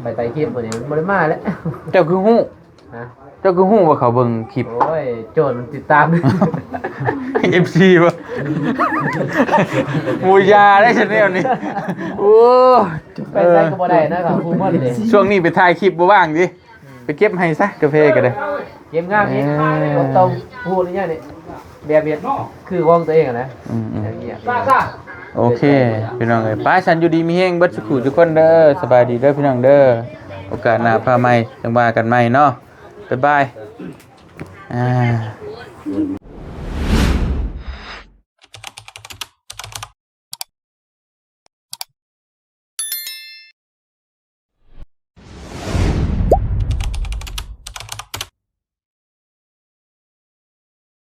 ໄປຖ່າຍຄລິບມື້ນີ້ມັນບໍ່ໄດ້ມາແລ້ວ. ເຈົ້າຄືຮູ້? ຮະ? ເຈົ້າຄືຮູ້ວ່າເຂົາເບິ່ງຄລິບ? ໂອ້ຍ ໂຈນມັນຕິດຕາມ ເອັຟຊີ ບໍ່? ໂອ້ຍ ຢ່າໄດ້ ແຊນແນວນີ້ ໂອ້ຍ ໄປໃສກໍບໍ່ໄດ້ນະ ເຂົາຮູ້ໝົດເດ້. ຊ່ວງນີ້ໄປຖ່າຍຄລິບບໍ່ວ່າງຕິ ໄປເກັບໃຫ້ຊະ ກາເຟກໍໄດ້ ເກັບງາມອີກ ເອີ ບໍ່ຕ້ອງພູດອີຫຍັງນີ້ ແບບເຮັດຄືຂອງຕົວເອງຫັ້ນນະ ອືມໆ ຢ່າງເງຍ ໂອເຄ ພີ່ນ້ອງເອີຍ ໄປຊັ້ນ ຢູ່ດີມີແຮງເບິດສູ່ຜູ້ສູ່ຄົນເດີ ສະບາຍດີເດີພີ່ນ້ອງເດີ ໂອກາດໜ້າຟ້າໃໝ່ຈັ່ງວ່າກັນໃໝ່ເນາະ ບາຍບາຍ ອ່າ.